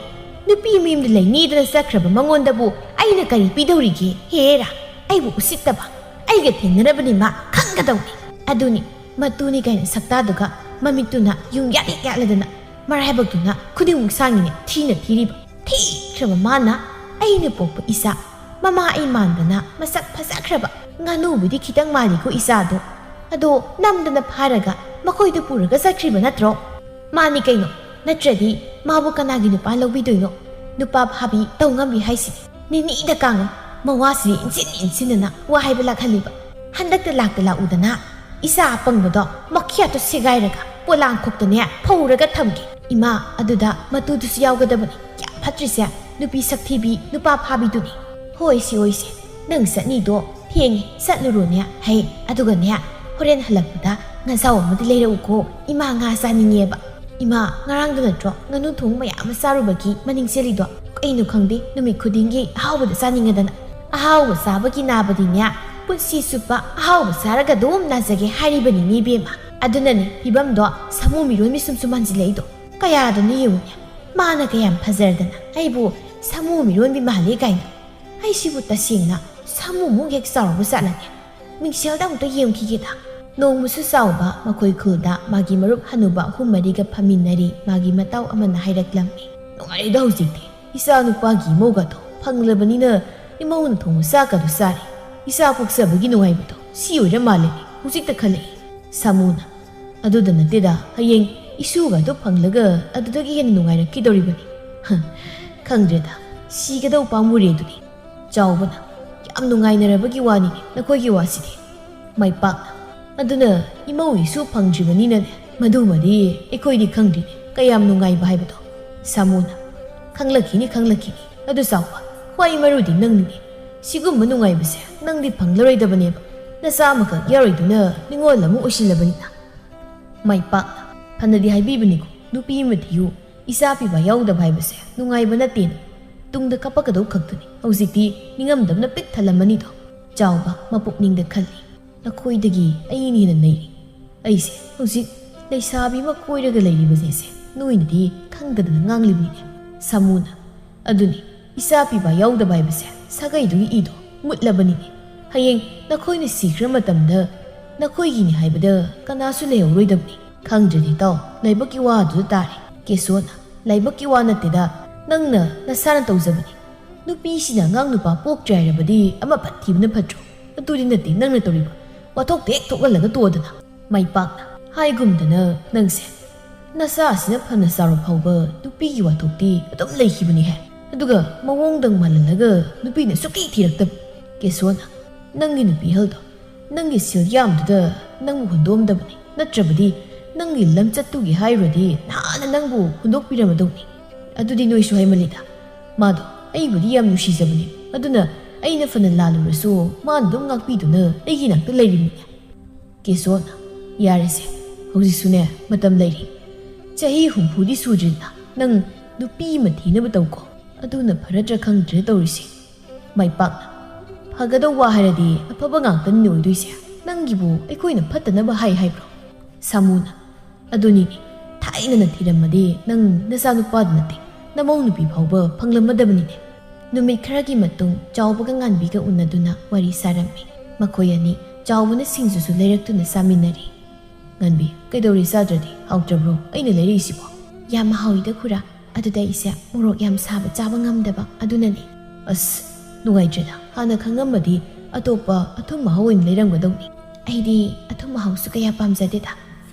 ꯅꯨꯄꯤ ꯃꯌꯨꯝꯗ ꯂꯩꯅꯤꯗꯅ ꯆꯠꯈ꯭ꯔꯕ ꯃꯉꯣꯟꯗꯕꯨ ꯑꯩꯅ ꯀꯔꯤ ꯄꯤꯗꯧꯔꯤꯒꯦ? ꯍꯦꯔꯥ, ꯑꯩꯕꯨ ꯎꯁꯤꯠꯇꯕ꯫ ꯑꯩꯒ ꯊꯦꯡꯅꯔꯕꯅꯤ ꯃꯥ, ꯈꯪꯒꯗꯧꯅꯤ꯫ ꯑꯗꯨꯅꯤ, ꯃꯇꯨꯅꯤ ꯀꯥꯏꯅ ꯁꯛꯇꯥꯗꯨꯒ ꯃꯃꯤꯠꯇꯨꯅ ꯌꯨꯡ ꯌꯥꯠꯂꯤ ꯌꯥꯠꯂꯗꯅ ꯃꯔꯥꯏꯕꯛꯇꯨꯅ ꯈꯨꯗꯤꯡꯃꯛ ꯁꯥꯡꯉꯤꯅꯦ ꯊꯤꯅ ꯊꯤꯔꯤꯕ꯫ ꯊꯤꯈ꯭ꯔꯕ ꯃꯥꯅ ꯑꯩꯅ ꯄꯣꯛꯄ ꯏꯆꯥ, ꯃꯃꯥ ꯑꯩ ꯃꯥꯟꯗꯅ ꯃꯁꯛ ꯐꯖꯈ꯭ꯔꯕ ꯉꯥꯅꯨꯕꯨꯗꯤ ꯈꯤꯇꯪ ꯃꯥꯜꯂꯤꯀꯣ ꯏꯆꯥꯗꯣ꯫ ꯑꯗꯣ ꯅꯝꯗꯅ ꯐꯥꯔꯒ ꯃꯈꯣꯏꯗ ꯄꯨꯔꯒ ꯆꯠꯈ꯭ꯔꯤꯕ ꯅꯠꯇ꯭ꯔꯣ? ꯃꯥꯅꯤ ꯀꯩꯅꯣ, ꯅꯠꯇ꯭ꯔꯗꯤ ꯃꯥꯕꯨ ꯀꯅꯥꯒꯤ ꯅꯨꯄꯥ ꯂꯧꯕꯤꯗꯣꯏꯅꯣ? ꯅꯨꯄꯥ ꯐꯥꯕꯤ ꯇꯧ ꯉꯝꯕꯤ ꯍꯥꯏꯁꯤꯗꯤ ꯅꯤꯅꯤꯗ ꯀꯥꯡꯉ ꯃꯋꯥꯁꯤꯗꯤ ꯏꯟꯁꯤꯟ ꯏꯟꯁꯤꯟꯗꯅ ꯋꯥ ꯍꯥꯏꯕ ꯂꯥꯛꯍꯜꯂꯤꯕ꯫ ꯍꯟꯗꯛꯇ ꯂꯥꯛꯇ ꯂꯥꯛꯎꯗꯅ ꯏꯆꯥ ꯑꯄꯪꯕꯗꯣ ꯃꯈꯤꯌꯥꯠꯇꯣ ꯁꯦꯒꯥꯏꯔꯒ ꯄꯣꯂꯥꯡꯈꯣꯛꯇꯅꯦ ꯐꯧꯔꯒ ꯊꯝꯒꯦ꯫ ꯏꯃꯥ, ꯑꯗꯨꯗ ꯃꯇꯨꯗꯨꯁꯨ ꯌꯥꯎꯒꯗꯕꯅꯤ꯫ ꯌꯥꯝ ꯐꯠꯇ꯭ꯔꯤꯁꯦ ꯅꯨꯄꯤ ꯁꯛꯊꯤꯕꯤ, ꯅꯨꯄꯥ ꯐꯥꯕꯤꯗꯨꯅꯤ꯫ ꯍꯣꯏꯁꯦ, ꯍꯣꯏꯁꯦ, ꯅꯪ ꯆꯠꯅꯤꯗꯣ ꯊꯦꯡꯉꯦ, ꯆꯠꯂꯨꯔꯣꯅꯦ꯫ ꯍꯩ, ꯑꯗꯨꯒꯅꯦ, ꯍꯣꯔꯦꯟ ꯍꯜꯂꯛꯄꯗ ꯉꯥꯖꯥꯎ ꯑꯃꯗꯤ ꯂꯩꯔꯛꯎꯀꯣ, ꯏꯃꯥ ꯉꯥ ꯆꯥꯅꯤꯡꯉꯦꯕ꯫ ꯏꯃꯥ, ꯉꯔꯥꯡꯗ ꯅꯠꯇ꯭ꯔꯣ ꯉꯥꯅꯨ ꯊꯣꯡ ꯃꯌꯥꯝ ꯑꯃ ꯆꯥꯔꯨꯕꯒꯤ ꯃꯅꯤꯡ ꯆꯦꯜꯂꯤꯗꯣ? ꯀꯩꯅꯣ ꯈꯪꯗꯦ, ꯅꯨꯃꯤꯠ ꯈꯨꯗꯤꯡꯒꯤ ꯑꯍꯥꯎꯕꯗ ꯆꯥꯅꯤꯡꯉꯗꯅ꯫ ꯑꯍꯥꯎꯕ ꯆꯥꯕꯒꯤ ꯅꯥꯕꯗꯤꯅꯦ, ꯄꯨꯟꯁꯤ ꯆꯨꯞꯄ ꯑꯍꯥꯎꯕ ꯆꯥꯔꯒ ꯑꯗꯨꯝ ꯅꯥꯖꯒꯦ ꯍꯥꯏꯔꯤꯕꯅꯤꯅꯦ ꯏꯕꯦꯝꯃ꯫ ꯑꯗꯨꯅꯅꯦ ꯐꯤꯕꯝꯗꯣ ꯁꯥꯃꯨ ꯃꯤꯔꯣꯟ ꯃꯤꯁꯨꯝꯁꯨ ꯃꯥꯟꯁꯤꯜꯂꯛꯏꯗꯣ꯫ ꯀꯌꯥꯗꯅꯣ ꯌꯦꯡꯉꯨꯅꯦ, ꯃꯥꯅ ꯀꯌꯥꯝ ꯐꯖꯔꯗꯅ ꯑꯩꯕꯨ ꯁꯥꯃꯨ ꯃꯤꯔꯣꯟꯕꯤ ꯃꯥꯜꯂꯦ ꯀꯥꯏꯅ꯫ ꯑꯩꯁꯤꯕꯨ ꯇꯁꯦꯡꯅ ꯁꯥꯃꯨꯃꯨꯛ ꯍꯦꯛ ꯆꯥꯎꯔꯕ ꯖꯥꯠꯂꯅꯦ꯫ ꯃꯤꯡꯁꯦꯜꯗ ꯑꯃꯨꯛꯇ ꯌꯦꯡꯈꯤꯒꯦꯗ꯫ ꯅꯣꯡꯃꯁꯨ ꯆꯥꯎꯕ ꯃꯈꯣꯏ ꯈꯨꯜꯗ ꯃꯥꯒꯤ ꯃꯔꯨꯞ ꯍꯅꯨꯕ ꯑꯍꯨꯝ ꯃꯔꯤꯒ ꯐꯝꯃꯤꯟꯅꯔꯤ꯫ ꯃꯥꯒꯤ ꯃꯇꯥꯎ ꯑꯃꯅ ꯍꯥꯏꯔꯛꯂꯝꯃꯤ, "ꯅꯨꯡꯉꯥꯏꯔꯦꯗ ꯍꯧꯖꯤꯛꯇꯤ꯫ ꯏꯆꯥ ꯅꯨꯄꯥꯒꯤ ꯏꯃꯧꯒꯗꯣ ꯐꯪꯂꯕꯅꯤꯅ ꯏꯃꯧꯅ ꯊꯣꯡꯕ ꯆꯥꯛꯀꯗꯣ ꯆꯥꯔꯦ꯫ ꯏꯆꯥ ꯄꯣꯛꯆꯕꯒꯤ ꯅꯨꯡꯉꯥꯏꯕꯗꯣ ꯁꯤ ꯑꯣꯏꯔ ꯃꯥꯜꯂꯦꯅꯦ ꯍꯧꯖꯤꯛꯇ ꯈꯜꯂꯛꯏ꯫" ꯁꯥꯃꯨꯅ, "ꯑꯗꯨꯗ ꯅꯠꯇꯦꯗ, ꯍꯌꯦꯡ ꯏꯁꯨꯒꯗꯣ ꯐꯪꯂꯒ ꯑꯗꯨꯗꯒꯤ ꯍꯦꯟꯅ ꯅꯨꯡꯉꯥꯏꯔꯛꯈꯤꯗꯧꯔꯤꯕꯅꯤ꯫" ꯍ, ꯈꯪꯗ꯭ꯔꯦꯗ, ꯁꯤꯒꯗꯧ ꯄꯥꯝꯃꯨꯔꯦ ꯑꯗꯨꯅꯤ꯫ ꯆꯥꯎꯕꯅ, "ꯌꯥꯝ ꯅꯨꯡꯉꯥꯏꯅꯔꯕꯒꯤ ꯋꯥꯅꯤꯅꯦ ꯅꯈꯣꯏꯒꯤ ꯋꯥꯁꯤꯗꯤ꯫" ꯃꯥꯏꯄꯥꯛꯅ, "ꯑꯗꯨꯅ ꯏꯃꯧ ꯏꯁꯨ ꯐꯪꯗ꯭ꯔꯤꯕꯅꯤꯅꯅꯦ, ꯃꯗꯨꯃꯗꯤ ꯑꯩꯈꯣꯏꯗꯤ ꯈꯪꯗ꯭ꯔꯤꯅꯦ ꯀꯌꯥꯝ ꯅꯨꯡꯉꯥꯏꯕ ꯍꯥꯏꯕꯗꯣ꯫" ꯁꯥꯃꯨꯅ, "ꯈꯪꯂꯛꯈꯤꯅꯤ, ꯈꯪꯂꯛꯈꯤꯅꯤ꯫ ꯑꯗꯨ ꯆꯥꯎꯕ, ꯈ꯭ꯋꯥꯏ ꯃꯔꯨꯗꯤ ꯅꯪꯅꯤꯅꯦ꯫ ꯁꯤꯒꯨꯝꯕ ꯅꯨꯡꯉꯥꯏꯕꯁꯦ ꯅꯪꯗꯤ ꯐꯪꯂꯔꯣꯏꯗꯕꯅꯦꯕ, ꯅꯆꯥ ꯑꯃꯈꯛ ꯌꯥꯎꯔꯤꯗꯨꯅ ꯅꯤꯉꯣꯜ ꯑꯃ ꯑꯣꯏꯁꯤꯜꯂꯕꯅꯤꯅ꯫" ꯃꯥꯏꯄꯥꯛꯅ, "ꯐꯅꯗꯤ ꯍꯥꯏꯕꯤꯕꯅꯤꯀꯣ, ꯅꯨꯄꯤ ꯑꯃ ꯊꯤꯌꯨ, ꯏꯆꯥ ꯄꯤꯕ ꯌꯥꯎꯗꯕ ꯍꯥꯏꯕꯁꯦ ꯅꯨꯡꯉꯥꯏꯕ ꯅꯠꯇꯦꯅ꯫ ꯇꯨꯡꯗ ꯀꯞꯄꯛꯀꯗꯧ ꯈꯛꯇꯅꯤ꯫ ꯍꯧꯖꯤꯛꯇꯤ ꯅꯤꯡꯉꯝꯗꯕꯅ ꯄꯤꯛ ꯊꯜꯂꯝꯃꯅꯤꯗꯣ꯫" ꯆꯥꯎꯕ ꯃꯄꯨꯛꯅꯤꯡꯗ ꯈꯜꯂꯤ, "ꯅꯈꯣꯏꯗꯒꯤ ꯑꯩꯅ ꯍꯦꯟꯅ ꯅꯩꯔꯤ꯫ ꯑꯩꯁꯦ ꯍꯧꯖꯤꯛ ꯂꯩꯁꯥꯕꯤ ꯑꯃ ꯀꯣꯏꯔꯒ ꯂꯩꯔꯤꯕꯁꯦ ꯅꯣꯏꯅꯗꯤ ꯈꯪꯗꯗꯅ ꯉꯥꯡꯂꯤꯕꯅꯤꯅꯦ꯫" ꯁꯥꯃꯨꯅ, "ꯑꯗꯨꯅꯤ, ꯏꯆꯥ ꯄꯤꯕ ꯌꯥꯎꯗꯕ ꯍꯥꯏꯕꯁꯦ ꯁꯥꯒꯩꯗꯨꯒꯤ ꯏꯗꯣ ꯃꯨꯠꯂꯕꯅꯤꯅꯦ꯫ ꯍꯌꯦꯡ ꯅꯈꯣꯏꯅ ꯁꯤꯈ꯭ꯔ ꯃꯇꯝꯗ ꯅꯈꯣꯏꯒꯤꯅꯤ ꯍꯥꯏꯕꯗ ꯀꯅꯥꯁꯨ ꯂꯩꯍꯧꯔꯣꯏꯗꯕꯅꯤ꯫" "ꯈꯪꯗ꯭ꯔꯗꯤ ꯇꯥꯎ, ꯂꯥꯏꯕꯛꯀꯤ ꯋꯥ ꯑꯗꯨꯗ ꯇꯥꯔꯦ꯫" ꯀꯦꯁꯣꯅ, "ꯂꯥꯏꯕꯛꯀꯤ ꯋꯥ ꯅꯠꯇꯦꯗ, ꯅꯪꯅ ꯅꯁꯥꯅ ꯇꯧꯖꯕꯅꯤ꯫ ꯅꯨꯄꯤꯁꯤꯅ ꯑꯉꯥꯡ ꯅꯨꯄꯥ ꯄꯣꯛꯇ꯭ꯔꯦ ꯍꯥꯏꯔꯕꯗꯤ ꯑꯃ ꯐꯠ ꯊꯤꯕꯅ ꯐꯠꯇ꯭ꯔꯣ? ꯑꯗꯨꯗꯤ ꯅꯠꯇꯦ ꯅꯪꯅ ꯇꯧꯔꯤꯕ꯫ ꯋꯥꯊꯣꯛꯇ ꯍꯦꯛ ꯊꯣꯛꯍꯜꯂꯒ ꯇꯣꯛꯑꯗꯅ꯫" ꯃꯥꯏꯄꯥꯛꯅ, "ꯍꯥꯏꯒꯨꯝꯗꯅ ꯅꯪꯁꯦ ꯅꯆꯥ ꯑꯁꯤꯅ ꯐꯅ ꯆꯥꯎꯔ ꯐꯥꯎꯕ ꯅꯨꯄꯤꯒꯤ ꯋꯥꯊꯣꯛꯇꯤ ꯑꯗꯨꯝ ꯂꯩꯈꯤꯕꯅꯤꯍꯦ꯫ ꯑꯗꯨꯒ ꯃꯑꯣꯡꯗꯪ ꯃꯥꯜꯍꯜꯂꯒ ꯅꯨꯄꯤꯅ ꯁꯨꯛꯊꯤ ꯊꯤꯔꯛꯇꯕ꯫" ꯀꯦꯁꯣꯅ, "ꯅꯪꯒꯤ ꯅꯨꯄꯤ ꯑꯍꯜꯗꯣ ꯅꯪꯒꯤ ꯁꯤꯜ ꯌꯥꯝꯗꯨꯗ ꯅꯪꯕꯨ ꯍꯨꯟꯗꯣꯛꯑꯝꯗꯕꯅꯤ꯫ ꯅꯠꯇ꯭ꯔꯕꯗꯤ ꯅꯪꯒꯤ ꯂꯝꯆꯠꯇꯨꯒꯤ ꯍꯥꯏꯔꯨꯔꯗꯤ ꯅꯍꯥꯟꯅ ꯅꯪꯕꯨ ꯍꯨꯟꯗꯣꯛꯄꯤꯔꯝꯃꯗꯧꯅꯤ꯫ ꯑꯗꯨꯗꯤ ꯅꯣꯏꯁꯨ ꯍꯥꯏꯃꯜꯂꯤꯗ꯫ ꯃꯥꯗꯣ ꯑꯩꯕꯨꯗꯤ ꯌꯥꯝ ꯅꯨꯡꯁꯤꯖꯕꯅꯤ꯫ ꯑꯗꯨꯅ ꯑꯩꯅ ꯐꯅ ꯂꯥꯜꯂꯨꯔꯁꯨ ꯃꯥꯅ ꯑꯗꯨꯝ ꯉꯥꯛꯄꯤꯗꯨꯅ ꯑꯩꯒꯤ ꯅꯥꯛꯇ ꯂꯩꯔꯤꯕꯅꯤ꯫" ꯀꯦꯁꯣꯅ, "ꯌꯥꯔꯦꯁꯦ, ꯍꯧꯖꯤꯛꯁꯨꯅꯦ ꯃꯇꯝ ꯂꯩꯔꯤ꯫ ꯆꯍꯤ ꯍꯨꯝꯐꯨꯗꯤ ꯁꯨꯗ꯭ꯔꯤꯗꯅ ꯅꯪ ꯅꯨꯄꯤ ꯑꯃ ꯊꯤꯅꯕ ꯇꯧꯀꯣ꯫ ꯑꯗꯨꯅ ꯐꯔꯗ꯭ꯔꯥ ꯈꯪꯗ꯭ꯔꯦ ꯇꯧꯔꯤꯁꯦ꯫" ꯃꯥꯏꯄꯥꯛꯅ, "ꯐꯒꯗꯧꯕ ꯍꯥꯏꯔꯗꯤ ꯑꯐꯕ ꯉꯥꯛꯇꯅꯤꯅꯦ ꯑꯣꯏꯗꯣꯏꯁꯦ꯫ ꯅꯪꯒꯤꯕꯨ ꯑꯩꯈꯣꯏꯅ ꯐꯠꯇꯅꯕ ꯍꯥꯏ ꯍꯥꯏꯕ꯭ꯔꯣ?" ꯁꯥꯃꯨꯅ, "ꯑꯗꯨꯅꯤꯅꯦ, ꯊꯥꯏꯅꯅ ꯊꯤꯔꯝꯃꯗꯤ ꯅꯪ ꯅꯆꯥꯅꯨꯄꯥꯗ ꯅꯠꯇꯦ, ꯅꯃꯧ ꯅꯨꯄꯤ ꯐꯥꯎꯕ ꯐꯪꯂꯝꯃꯗꯕꯅꯤꯅꯦ꯫ ꯅꯨꯃꯤꯠ ꯈꯔꯒꯤ ꯃꯇꯨꯡ ꯆꯥꯎꯕꯒ ꯉꯥꯟꯕꯤꯒ ꯎꯅꯗꯨꯅ ꯋꯥꯔꯤ ꯁꯥꯔꯝꯃꯤ꯫ ꯃꯈꯣꯏ ꯑꯅꯤ ꯆꯥꯎꯕꯅ ꯁꯤꯡꯖꯨꯁꯨ ꯂꯩꯔꯛꯇꯨꯅ ꯆꯥꯃꯤꯟꯅꯔꯤ꯫ "ꯉꯥꯟꯕꯤ, ꯀꯩꯗꯧꯔꯤ? ꯆꯥꯗ꯭ꯔꯗꯤ? ꯍꯥꯎꯇ꯭ꯔꯕ꯭ꯔꯣ ꯑꯩꯅ ꯂꯩꯔꯛꯏꯁꯤꯕꯣ?" "ꯌꯥꯝ ꯍꯥꯎꯏꯗ ꯈꯨꯔꯥ, ꯑꯗꯨꯗ ꯑꯩꯁꯦ ꯃꯣꯔꯣꯛ ꯌꯥꯝ ꯁꯥꯕ ꯆꯥꯕ ꯉꯝꯗꯕ, ꯑꯗꯨꯅꯅꯤ꯫" "ꯑꯁ, ꯅꯨꯡꯉꯥꯏꯇ꯭ꯔꯦꯗ꯫ ꯍꯥꯟꯅ ꯈꯪꯉꯝꯃꯗꯤ ꯑꯇꯣꯞꯄ ꯑꯊꯨꯝ ꯑꯍꯥꯎ ꯑꯣꯏꯅ ꯂꯩꯔꯝꯒꯗꯧꯅꯤ꯫ ꯑꯩꯗꯤ ꯑꯊꯨꯝ ꯑꯍꯥꯎꯁꯨ ꯀꯌꯥ ꯄꯥꯝꯖꯗꯦꯗ꯫"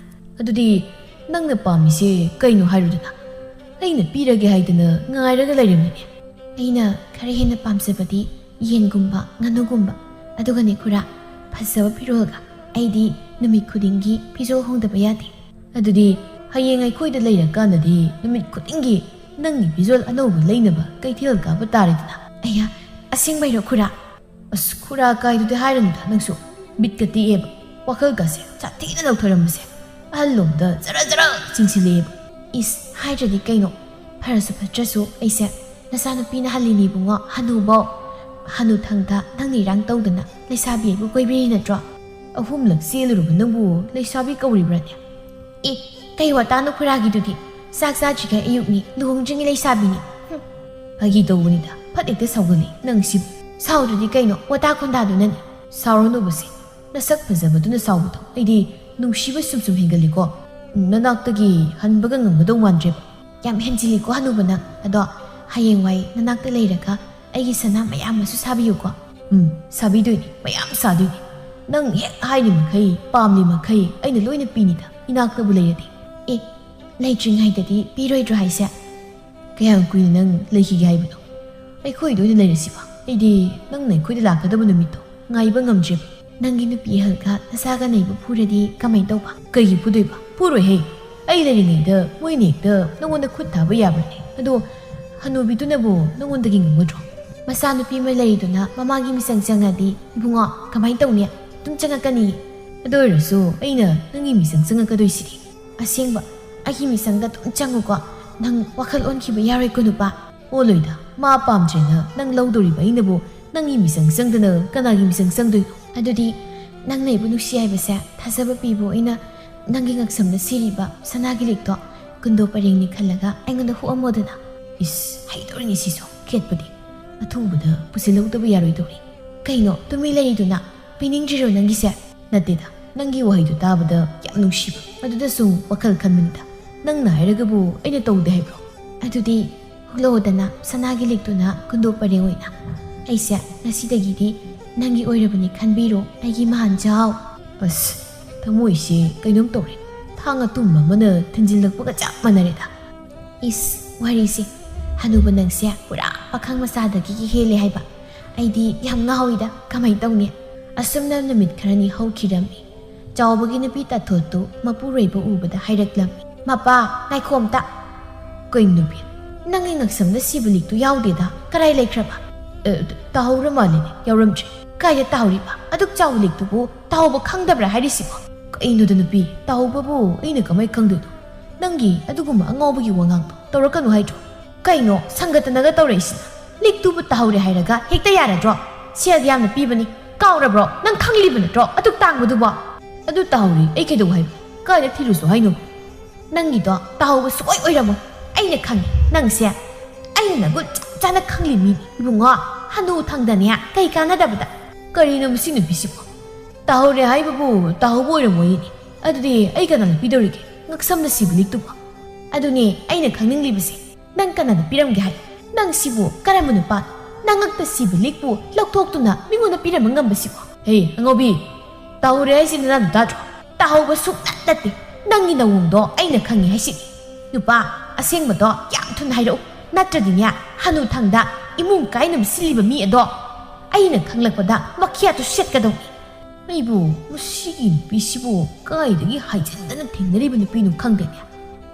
"ꯑꯗꯨꯗꯤ ꯅꯪꯅ ꯄꯥꯝꯃꯤꯁꯦ ꯀꯩꯅꯣ ꯍꯥꯏꯔꯨꯗꯅ? ꯑꯩꯅ ꯄꯤꯔꯒꯦ ꯍꯥꯏꯗꯅ ꯉꯥꯏꯔꯒ ꯂꯩꯔꯝꯃꯤꯅꯦ꯫" "ꯑꯩꯅ ꯈꯔ ꯍꯦꯟꯅ ꯄꯥꯝꯖꯕꯗꯤ ꯌꯦꯟꯒꯨꯝꯕ, ꯉꯥꯅꯨꯒꯨꯝꯕ꯫ ꯑꯗꯨꯒꯅꯦ ꯈꯨꯔꯥ, ꯐꯖꯕ ꯐꯤꯔꯣꯜꯒ꯫ ꯑꯩꯗꯤ ꯅꯨꯃꯤꯠ ꯈꯨꯗꯤꯡꯒꯤ ꯐꯤꯖꯣꯜ ꯍꯣꯡꯗꯕ ꯌꯥꯗꯦ꯫" "ꯑꯗꯨꯗꯤ ꯍꯌꯦꯡ ꯑꯩꯈꯣꯏꯗ ꯂꯩꯔꯀꯥꯟꯗꯗꯤ ꯅꯨꯃꯤꯠ ꯈꯨꯗꯤꯡꯒꯤ ꯅꯪꯒꯤ ꯐꯤꯖꯣꯜ ꯑꯅꯧꯕ ꯂꯩꯅꯕ ꯀꯩꯊꯦꯜ ꯀꯥꯕ ꯇꯥꯔꯦꯗꯅ꯫" "ꯑꯌꯥ, ꯑꯁꯦꯡꯕꯩꯔꯣ ꯈꯨꯔꯥ?" "ꯑꯁ, ꯈꯨꯔꯥ ꯀꯥꯏꯗꯨꯗꯤ ꯍꯥꯏꯔꯅꯨꯗ ꯅꯪꯁꯨ꯫ ꯕꯤꯠꯀ ꯇꯦꯛꯑꯦꯕ꯫ ꯋꯥꯈꯜꯒꯁꯦ ꯁꯥꯊꯤꯅ ꯂꯧꯊꯔꯝꯕꯁꯦ ꯑꯍꯜꯂꯣꯝꯗ ꯖꯔ ꯖꯔ ꯆꯤꯡꯁꯤꯜꯂꯛꯑꯦꯕ꯫" "ꯏꯁ, ꯍꯥꯏꯗ꯭ꯔꯗꯤ ꯀꯩꯅꯣ? ꯐꯔꯁꯨ ꯐꯠꯇ꯭ꯔꯁꯨ ꯑꯩꯁꯦ ꯅꯆꯥꯅꯨꯄꯤꯅ ꯍꯜꯂꯤꯅꯤ ꯏꯕꯨꯡꯉꯣ, ꯍꯅꯨꯕꯧ꯫ ꯍꯅꯨꯊꯪꯗ ꯅꯪꯅ ꯏꯔꯥꯡ ꯇꯧꯗꯅ ꯂꯩꯁꯥꯕꯤ ꯑꯩꯕꯨ ꯀꯣꯏꯕꯤꯔꯤ ꯅꯠꯇ꯭ꯔꯣ?" "ꯑꯍꯨꯝꯂꯛ ꯆꯦꯜꯂꯨꯔꯕ ꯅꯪꯕꯨ ꯂꯩꯁꯥꯕꯤ ꯀꯧꯔꯤꯕ꯭ꯔꯥꯅꯦ?" "ꯑꯦ, ꯀꯩ ꯋꯥꯇꯥꯅꯣ ꯈꯨꯔꯥꯒꯤꯗꯨꯗꯤ? ꯆꯥꯛ ꯆꯥꯗ꯭ꯔꯤꯉꯩ ꯑꯌꯨꯛꯅꯤ, ꯂꯨꯍꯣꯡꯗ꯭ꯔꯤꯉꯩ ꯂꯩꯁꯥꯕꯤꯅꯤ꯫" "ꯍꯨꯝ, ꯐꯥꯒꯤ ꯇꯧꯕꯅꯤꯗ, ꯐꯠ ꯍꯦꯛꯇ ꯁꯥꯎꯒꯜꯂꯤ ꯅꯪ ꯁꯤꯕꯨ꯫" "ꯁꯥꯎꯗ꯭ꯔꯗꯤ ꯀꯩꯅꯣ, ꯋꯥꯇꯥ ꯈꯣꯟꯗꯥꯗꯨꯅꯅꯤ꯫" "ꯁꯥꯎꯔꯅꯨꯕꯁꯦ, ꯅꯁꯛ ꯐꯖꯕꯗꯨꯅ ꯁꯥꯎꯕꯗꯣ ꯑꯩꯗꯤ ꯅꯨꯡꯁꯤꯕ ꯁꯨꯝ ꯁꯨꯝ ꯍꯦꯟꯒꯠꯂꯤꯀꯣ꯫ ꯅꯅꯥꯛꯇꯒꯤ ꯍꯟꯕꯒ ꯉꯝꯒꯗꯧ ꯃꯥꯟꯗ꯭ꯔꯦꯕ꯫" "ꯌꯥꯝ ꯍꯦꯟꯖꯤꯜꯂꯤꯀꯣ ꯍꯅꯨꯕ ꯅꯪ꯫ ꯑꯗꯣ ꯍꯌꯦꯡꯋꯥꯏ ꯅꯅꯥꯛꯇ ꯂꯩꯔꯒ ꯑꯩꯒꯤ ꯁꯅꯥ ꯃꯌꯥꯝ ꯑꯃꯁꯨ ꯁꯥꯕꯤꯌꯨꯀꯣ꯫" "ꯎꯝ, ꯁꯥꯕꯤꯗꯣꯏꯅꯤ, ꯃꯌꯥꯝ ꯁꯥꯗꯣꯏꯅꯤ꯫ ꯅꯪ ꯍꯦꯛ ꯍꯥꯏꯔꯤ ꯃꯈꯩ, ꯄꯥꯝꯂꯤ ꯃꯈꯩ ꯑꯩꯅ ꯂꯣꯏꯅ ꯄꯤꯅꯤꯗ, ꯏꯅꯥꯛꯇꯕꯨ ꯂꯩꯔꯗꯤ꯫" "ꯑꯦ, ꯂꯩꯇ꯭ꯔꯤꯉꯩꯗꯗꯤ ꯄꯤꯔꯣꯏꯗ꯭ꯔꯣ ꯍꯥꯏꯁꯦ?" "ꯀꯌꯥꯝ ꯀꯨꯏꯅ ꯅꯪ ꯂꯩꯈꯤꯒꯦ ꯍꯥꯏꯕꯅꯣ? ꯑꯩꯈꯣꯏꯗ ꯑꯣꯏꯅ ꯂꯩꯔꯁꯤꯕ꯫ ꯑꯩꯗꯤ ꯅꯪꯅ ꯑꯩꯈꯣꯏꯗ ꯂꯥꯛꯀꯗꯕ ꯅꯨꯃꯤꯠꯇꯣ ꯉꯥꯏꯕ ꯉꯝꯗ꯭ꯔꯦꯕ꯫" "ꯅꯪꯒꯤ ꯅꯨꯄꯤ ꯑꯍꯜꯒ ꯅꯆꯥꯒ ꯅꯩꯕ ꯐꯨꯔꯗꯤ ꯀꯃꯥꯏꯅ ꯇꯧꯕ?" "ꯀꯩꯒꯤ ꯐꯨꯗꯣꯏꯕ? ꯐꯨꯔꯣꯏꯍꯦ꯫ ꯑꯩ ꯂꯩꯔꯤꯉꯩꯗ ꯃꯣꯏꯅ ꯍꯦꯛꯇ ꯅꯉꯣꯟꯗ ꯈꯨꯠ ꯊꯥꯕ ꯌꯥꯕ꯭ꯔꯅꯦ? ꯑꯗꯣ ꯍꯅꯨꯕꯤꯗꯨꯅꯕꯨ ꯅꯉꯣꯟꯗꯒꯤ ꯉꯝꯒꯗ꯭ꯔꯣ? ꯃꯆꯥꯅꯨꯄꯤ ꯑꯃ ꯂꯩꯔꯤꯗꯨꯅ ꯃꯃꯥꯒꯤ ꯃꯤꯆꯪ ꯆꯪꯉꯗꯤ ꯏꯕꯨꯡꯉꯣ ꯀꯃꯥꯏꯅ ꯇꯧꯅꯤ? ꯑꯗꯨꯝ ꯆꯪꯉꯛꯀꯅꯤ꯫" "ꯑꯗꯨ ꯑꯣꯏꯔꯁꯨ ꯑꯩꯅ ꯅꯪꯒꯤ ꯃꯤꯆꯪ ꯆꯪꯉꯛꯀꯗꯣꯏꯁꯤꯗꯤ?" "ꯑꯁꯦꯡꯕ, ꯑꯩꯒꯤ ꯃꯤꯆꯪꯗ ꯑꯗꯨꯝ ꯆꯪꯉꯨꯀꯣ꯫ ꯅꯪ ꯋꯥꯈꯜ ꯑꯣꯟꯈꯤꯕ ꯌꯥꯔꯣꯏꯀꯣ ꯅꯨꯄꯥ꯫" "ꯑꯣꯜꯂꯣꯏꯗ, ꯃꯥ ꯄꯥꯝꯗ꯭ꯔꯦꯅ ꯅꯪ ꯂꯧꯗꯣꯔꯤꯕ ꯑꯩꯅꯕꯨ ꯅꯪꯒꯤ ꯃꯤꯆꯪ ꯆꯪꯗꯅ ꯀꯅꯥꯒꯤ ꯃꯤꯆꯪ ꯆꯪꯗꯣꯏꯅꯣ?" "ꯑꯗꯨꯗꯤ ꯅꯪꯅ ꯑꯩꯕꯨ ꯅꯨꯡꯁꯤ ꯍꯥꯏꯕꯁꯦ ꯊꯥꯖꯕ ꯄꯤꯕ ꯑꯣꯏꯅ ꯅꯪꯒꯤ ꯉꯛꯁꯝꯗ ꯁꯤꯔꯤꯕ ꯁꯅꯥꯒꯤ ꯂꯤꯛꯇꯣ ꯀꯨꯟꯗꯣ ꯄꯔꯦꯡꯅꯤ ꯈꯜꯂꯒ ꯑꯩꯉꯣꯟꯗ ꯍꯨꯛꯑꯝꯃꯣꯗꯅ꯫ ꯏꯁ, ꯍꯩꯗꯧꯔꯤꯅꯤ ꯁꯤꯁꯨ, ꯈꯦꯠꯄꯗꯤ꯫ ꯑꯊꯨꯕꯗ ꯄꯨꯁꯤꯜꯍꯧꯗꯕ ꯌꯥꯔꯣꯏꯗꯧꯔꯤ꯫ ꯀꯩꯅꯣ, ꯇꯨꯃꯤꯟ ꯂꯩꯔꯤꯗꯨꯅ? ꯄꯤꯅꯤꯡꯗ꯭ꯔꯤꯔꯣ ꯅꯪꯒꯤꯁꯦ? ꯅꯠꯇꯦꯗ, ꯅꯪꯒꯤ ꯋꯥꯍꯩꯗꯨ ꯇꯥꯕꯗ ꯌꯥꯝ ꯅꯨꯡꯁꯤꯕ, ꯑꯗꯨꯗ ꯁꯨꯝ ꯋꯥꯈꯜ ꯈꯟꯕꯅꯤꯗ꯫ ꯅꯪꯅ ꯍꯥꯏꯔꯒꯕꯨ ꯑꯩꯅ ꯇꯧꯗꯦ ꯍꯥꯏꯕ꯭ꯔꯣ? ꯑꯗꯨꯗꯤ ꯍꯨꯛꯂꯛꯑꯣꯗꯅ, ꯁꯅꯥꯒꯤ ꯂꯤꯛꯇꯨꯅ ꯀꯨꯟꯗꯣ ꯄꯔꯦꯡ ꯑꯣꯏꯅ꯫ ꯑꯩꯁꯦ ꯉꯁꯤꯗꯒꯤꯗꯤ ꯅꯪꯒꯤ ꯑꯣꯏꯔꯕꯅꯤ ꯈꯟꯕꯤꯔꯣ, ꯑꯩꯒꯤ ꯃꯍꯥꯟꯖꯥꯎ꯫ ꯑꯁ, ꯊꯃꯣꯏꯁꯦ ꯀꯩꯅꯣꯝ ꯇꯧꯔꯦ꯫ ꯊꯥꯡ ꯑꯇꯨꯝꯕ ꯑꯃꯅ ꯊꯤꯟꯖꯤꯜꯂꯛꯄꯒ ꯆꯞ ꯃꯥꯟꯅꯔꯦꯗ꯫ ꯏꯁ, ꯋꯥꯔꯤꯁꯦ꯫ ꯍꯅꯨꯕ ꯅꯪꯁꯦ ꯄꯨꯔꯥ ꯄꯥꯈꯪ ꯃꯆꯥꯗꯒꯤ ꯍꯦꯜꯂꯦ ꯍꯥꯏꯕ꯫ ꯑꯩꯗꯤ ꯌꯥꯝ ꯉꯥꯎꯏꯗ, ꯀꯃꯥꯏ ꯇꯧꯅꯤ? ꯑꯁꯨꯝꯅ ꯅꯨꯃꯤꯠ ꯈꯔꯅꯤ ꯍꯧꯈꯤꯔꯝꯃꯤ꯫ ꯆꯥꯎꯕꯒꯤ ꯅꯨꯄꯤ ꯇꯥꯊꯣꯠꯇꯨ ꯃꯄꯨꯔꯣꯏꯕ ꯎꯕꯗ ꯍꯥꯏꯔꯛꯂꯝꯃꯤ, "ꯃꯄꯥ, ꯉꯥꯏꯈꯣ ꯑꯝꯇ!" "ꯀꯩꯅꯣ ꯅꯨꯄꯤ? ꯅꯪꯒꯤ ꯉꯛꯁꯝꯗ ꯁꯤꯕ ꯂꯤꯛꯇꯨ ꯌꯥꯎꯗꯦꯗ, ꯀꯔꯥꯏ ꯂꯩꯈ꯭ꯔꯕ?" "ꯑꯦ, ꯇꯥꯍꯧꯔ ꯃꯥꯜꯂꯦꯅꯦ, ꯌꯥꯎꯔꯝꯗ꯭ꯔꯦ꯫" "ꯀꯥꯏꯗ ꯇꯥꯍꯧꯔꯤꯕ? ꯑꯗꯨꯛ ꯆꯥꯎꯕ ꯂꯤꯛꯇꯨꯕꯨ ꯇꯥꯍꯧꯕ ꯈꯪꯗꯕ꯭ꯔꯥ ꯍꯥꯏꯔꯤꯁꯤꯕꯣ?" "ꯀꯩꯅꯣꯗ ꯅꯨꯄꯤ, ꯇꯥꯍꯧꯕꯕꯨ ꯑꯩꯅ ꯀꯃꯥꯏ ꯈꯪꯗꯣꯏꯅꯣ? ꯅꯪꯒꯤ ꯑꯗꯨꯒꯨꯝꯕ ꯑꯉꯥꯎꯕꯒꯤ ꯋꯥꯉꯥꯡꯗꯣ ꯇꯧꯔꯛꯀꯅꯨ ꯍꯥꯏꯗ꯭ꯔꯣ?" "ꯀꯩꯅꯣ ꯁꯪꯒꯠꯇꯅꯒ ꯇꯧꯔꯛꯏꯁꯤꯅ? ꯂꯤꯛꯇꯨꯕꯨ ꯇꯥꯍꯧꯔꯦ ꯍꯥꯏꯔꯒ ꯍꯦꯛꯇ ꯌꯥꯔꯗ꯭ꯔꯣ? ꯁꯦꯜ ꯌꯥꯝꯅ ꯄꯤꯕꯅꯤ, ꯀꯥꯎꯔꯕ꯭ꯔꯣ? ꯅꯪ ꯈꯪꯂꯤꯕ ꯅꯠꯇ꯭ꯔꯣ ꯑꯗꯨꯛ ꯇꯥꯡꯕꯗꯨꯕꯣ?" "ꯑꯗꯨ ꯇꯥꯍꯧꯔꯦ, ꯑꯩ ꯀꯩꯗꯧ ꯍꯥꯏꯕ? ꯀꯥꯏꯗ ꯊꯤꯔꯨꯁꯣ ꯍꯥꯏꯅꯣ?" "ꯅꯪꯒꯤꯗꯣ ꯇꯥꯍꯧꯕ ꯁꯨꯡꯑꯣꯏ ꯑꯣꯏꯔꯝꯃꯣꯏ꯫ ꯑꯩꯅ ꯈꯪꯉꯦ ꯅꯪꯁꯦ꯫ ꯑꯩꯅ ꯅꯒꯨꯟ ꯆꯞ ꯆꯥꯅ ꯈꯪꯂꯤ ꯃꯤꯅꯤ ꯏꯕꯨꯡꯉꯣ꯫ ꯍꯅꯨ ꯊꯪꯗꯅꯦ ꯀꯩ ꯀꯥꯟꯅꯗꯕꯗ?" "ꯀꯔꯤꯅꯣ ꯃꯁꯤ ꯅꯨꯄꯤꯁꯤꯕꯣ? ꯇꯥꯍꯧꯔꯦ ꯍꯥꯏꯕꯕꯨ ꯇꯥꯍꯧꯕ ꯑꯣꯏꯔꯝꯃꯣꯏꯅꯦ꯫ ꯑꯗꯨꯗꯤ ꯑꯩ ꯀꯅꯥꯅ ꯄꯤꯗꯧꯔꯤꯒꯦ ꯉꯛꯁꯝꯗ ꯁꯤꯕ ꯂꯤꯛꯇꯨꯕꯣ? ꯑꯗꯨꯅꯦ ꯑꯩꯅ ꯈꯪꯅꯤꯡꯂꯤꯕꯁꯦ꯫ ꯅꯪ ꯀꯅꯥꯅ ꯄꯤꯔꯝꯒꯦ ꯍꯥꯏ? ꯅꯪ ꯁꯤꯕꯨ ꯀꯔꯝꯕ ꯅꯨꯄꯥ? ꯅꯉꯛꯇ ꯁꯤꯕ ꯂꯤꯛꯄꯨ ꯂꯧꯊꯣꯛꯇꯨꯅ ꯃꯤꯉꯣꯟꯗ ꯄꯤꯔꯝꯕ ꯉꯝꯕꯁꯤꯕꯣ?" "ꯍꯦ, ꯑꯉꯥꯎꯕꯤ, ꯇꯥꯍꯧꯔꯦ ꯍꯥꯏꯁꯤ ꯅꯅꯥꯗꯨ ꯇꯥꯗ꯭ꯔꯣ?" "ꯇꯥꯍꯧꯕ ꯁꯨꯡꯅꯠ ꯅꯠꯇꯦ꯫ ꯅꯪꯒꯤ ꯅꯋꯣꯡꯗꯣ ꯑꯩꯅ ꯈꯪꯉꯤ ꯍꯥꯏꯁꯤꯅꯤ꯫ ꯅꯨꯄꯥ ꯑꯁꯦꯡꯕꯗꯣ ꯌꯥꯝ ꯊꯨꯅ ꯍꯥꯏꯔꯛꯎ, ꯅꯠꯇ꯭ꯔꯗꯤꯅꯦ ꯍꯅꯨ ꯊꯪꯗ ꯏꯃꯨꯡ ꯀꯥꯏꯅꯕ ꯁꯤꯜꯂꯤꯕ ꯃꯤ ꯑꯗꯣ ꯑꯩꯅ ꯈꯪꯂꯛꯄꯗ ꯃꯈꯤꯌꯥꯠꯇꯨ ꯁꯦꯠꯀꯗꯧꯅꯤ꯫" ꯑꯩꯕꯨ ꯃꯁꯤꯒꯤ ꯅꯨꯄꯤꯁꯤꯕꯨ ꯀꯥꯏꯗꯒꯤ ꯍꯥꯏꯖꯤꯟꯗꯅ ꯊꯦꯡꯅꯔꯤꯕ ꯅꯨꯄꯤꯅꯣ ꯈꯪꯗꯦꯅꯦ꯫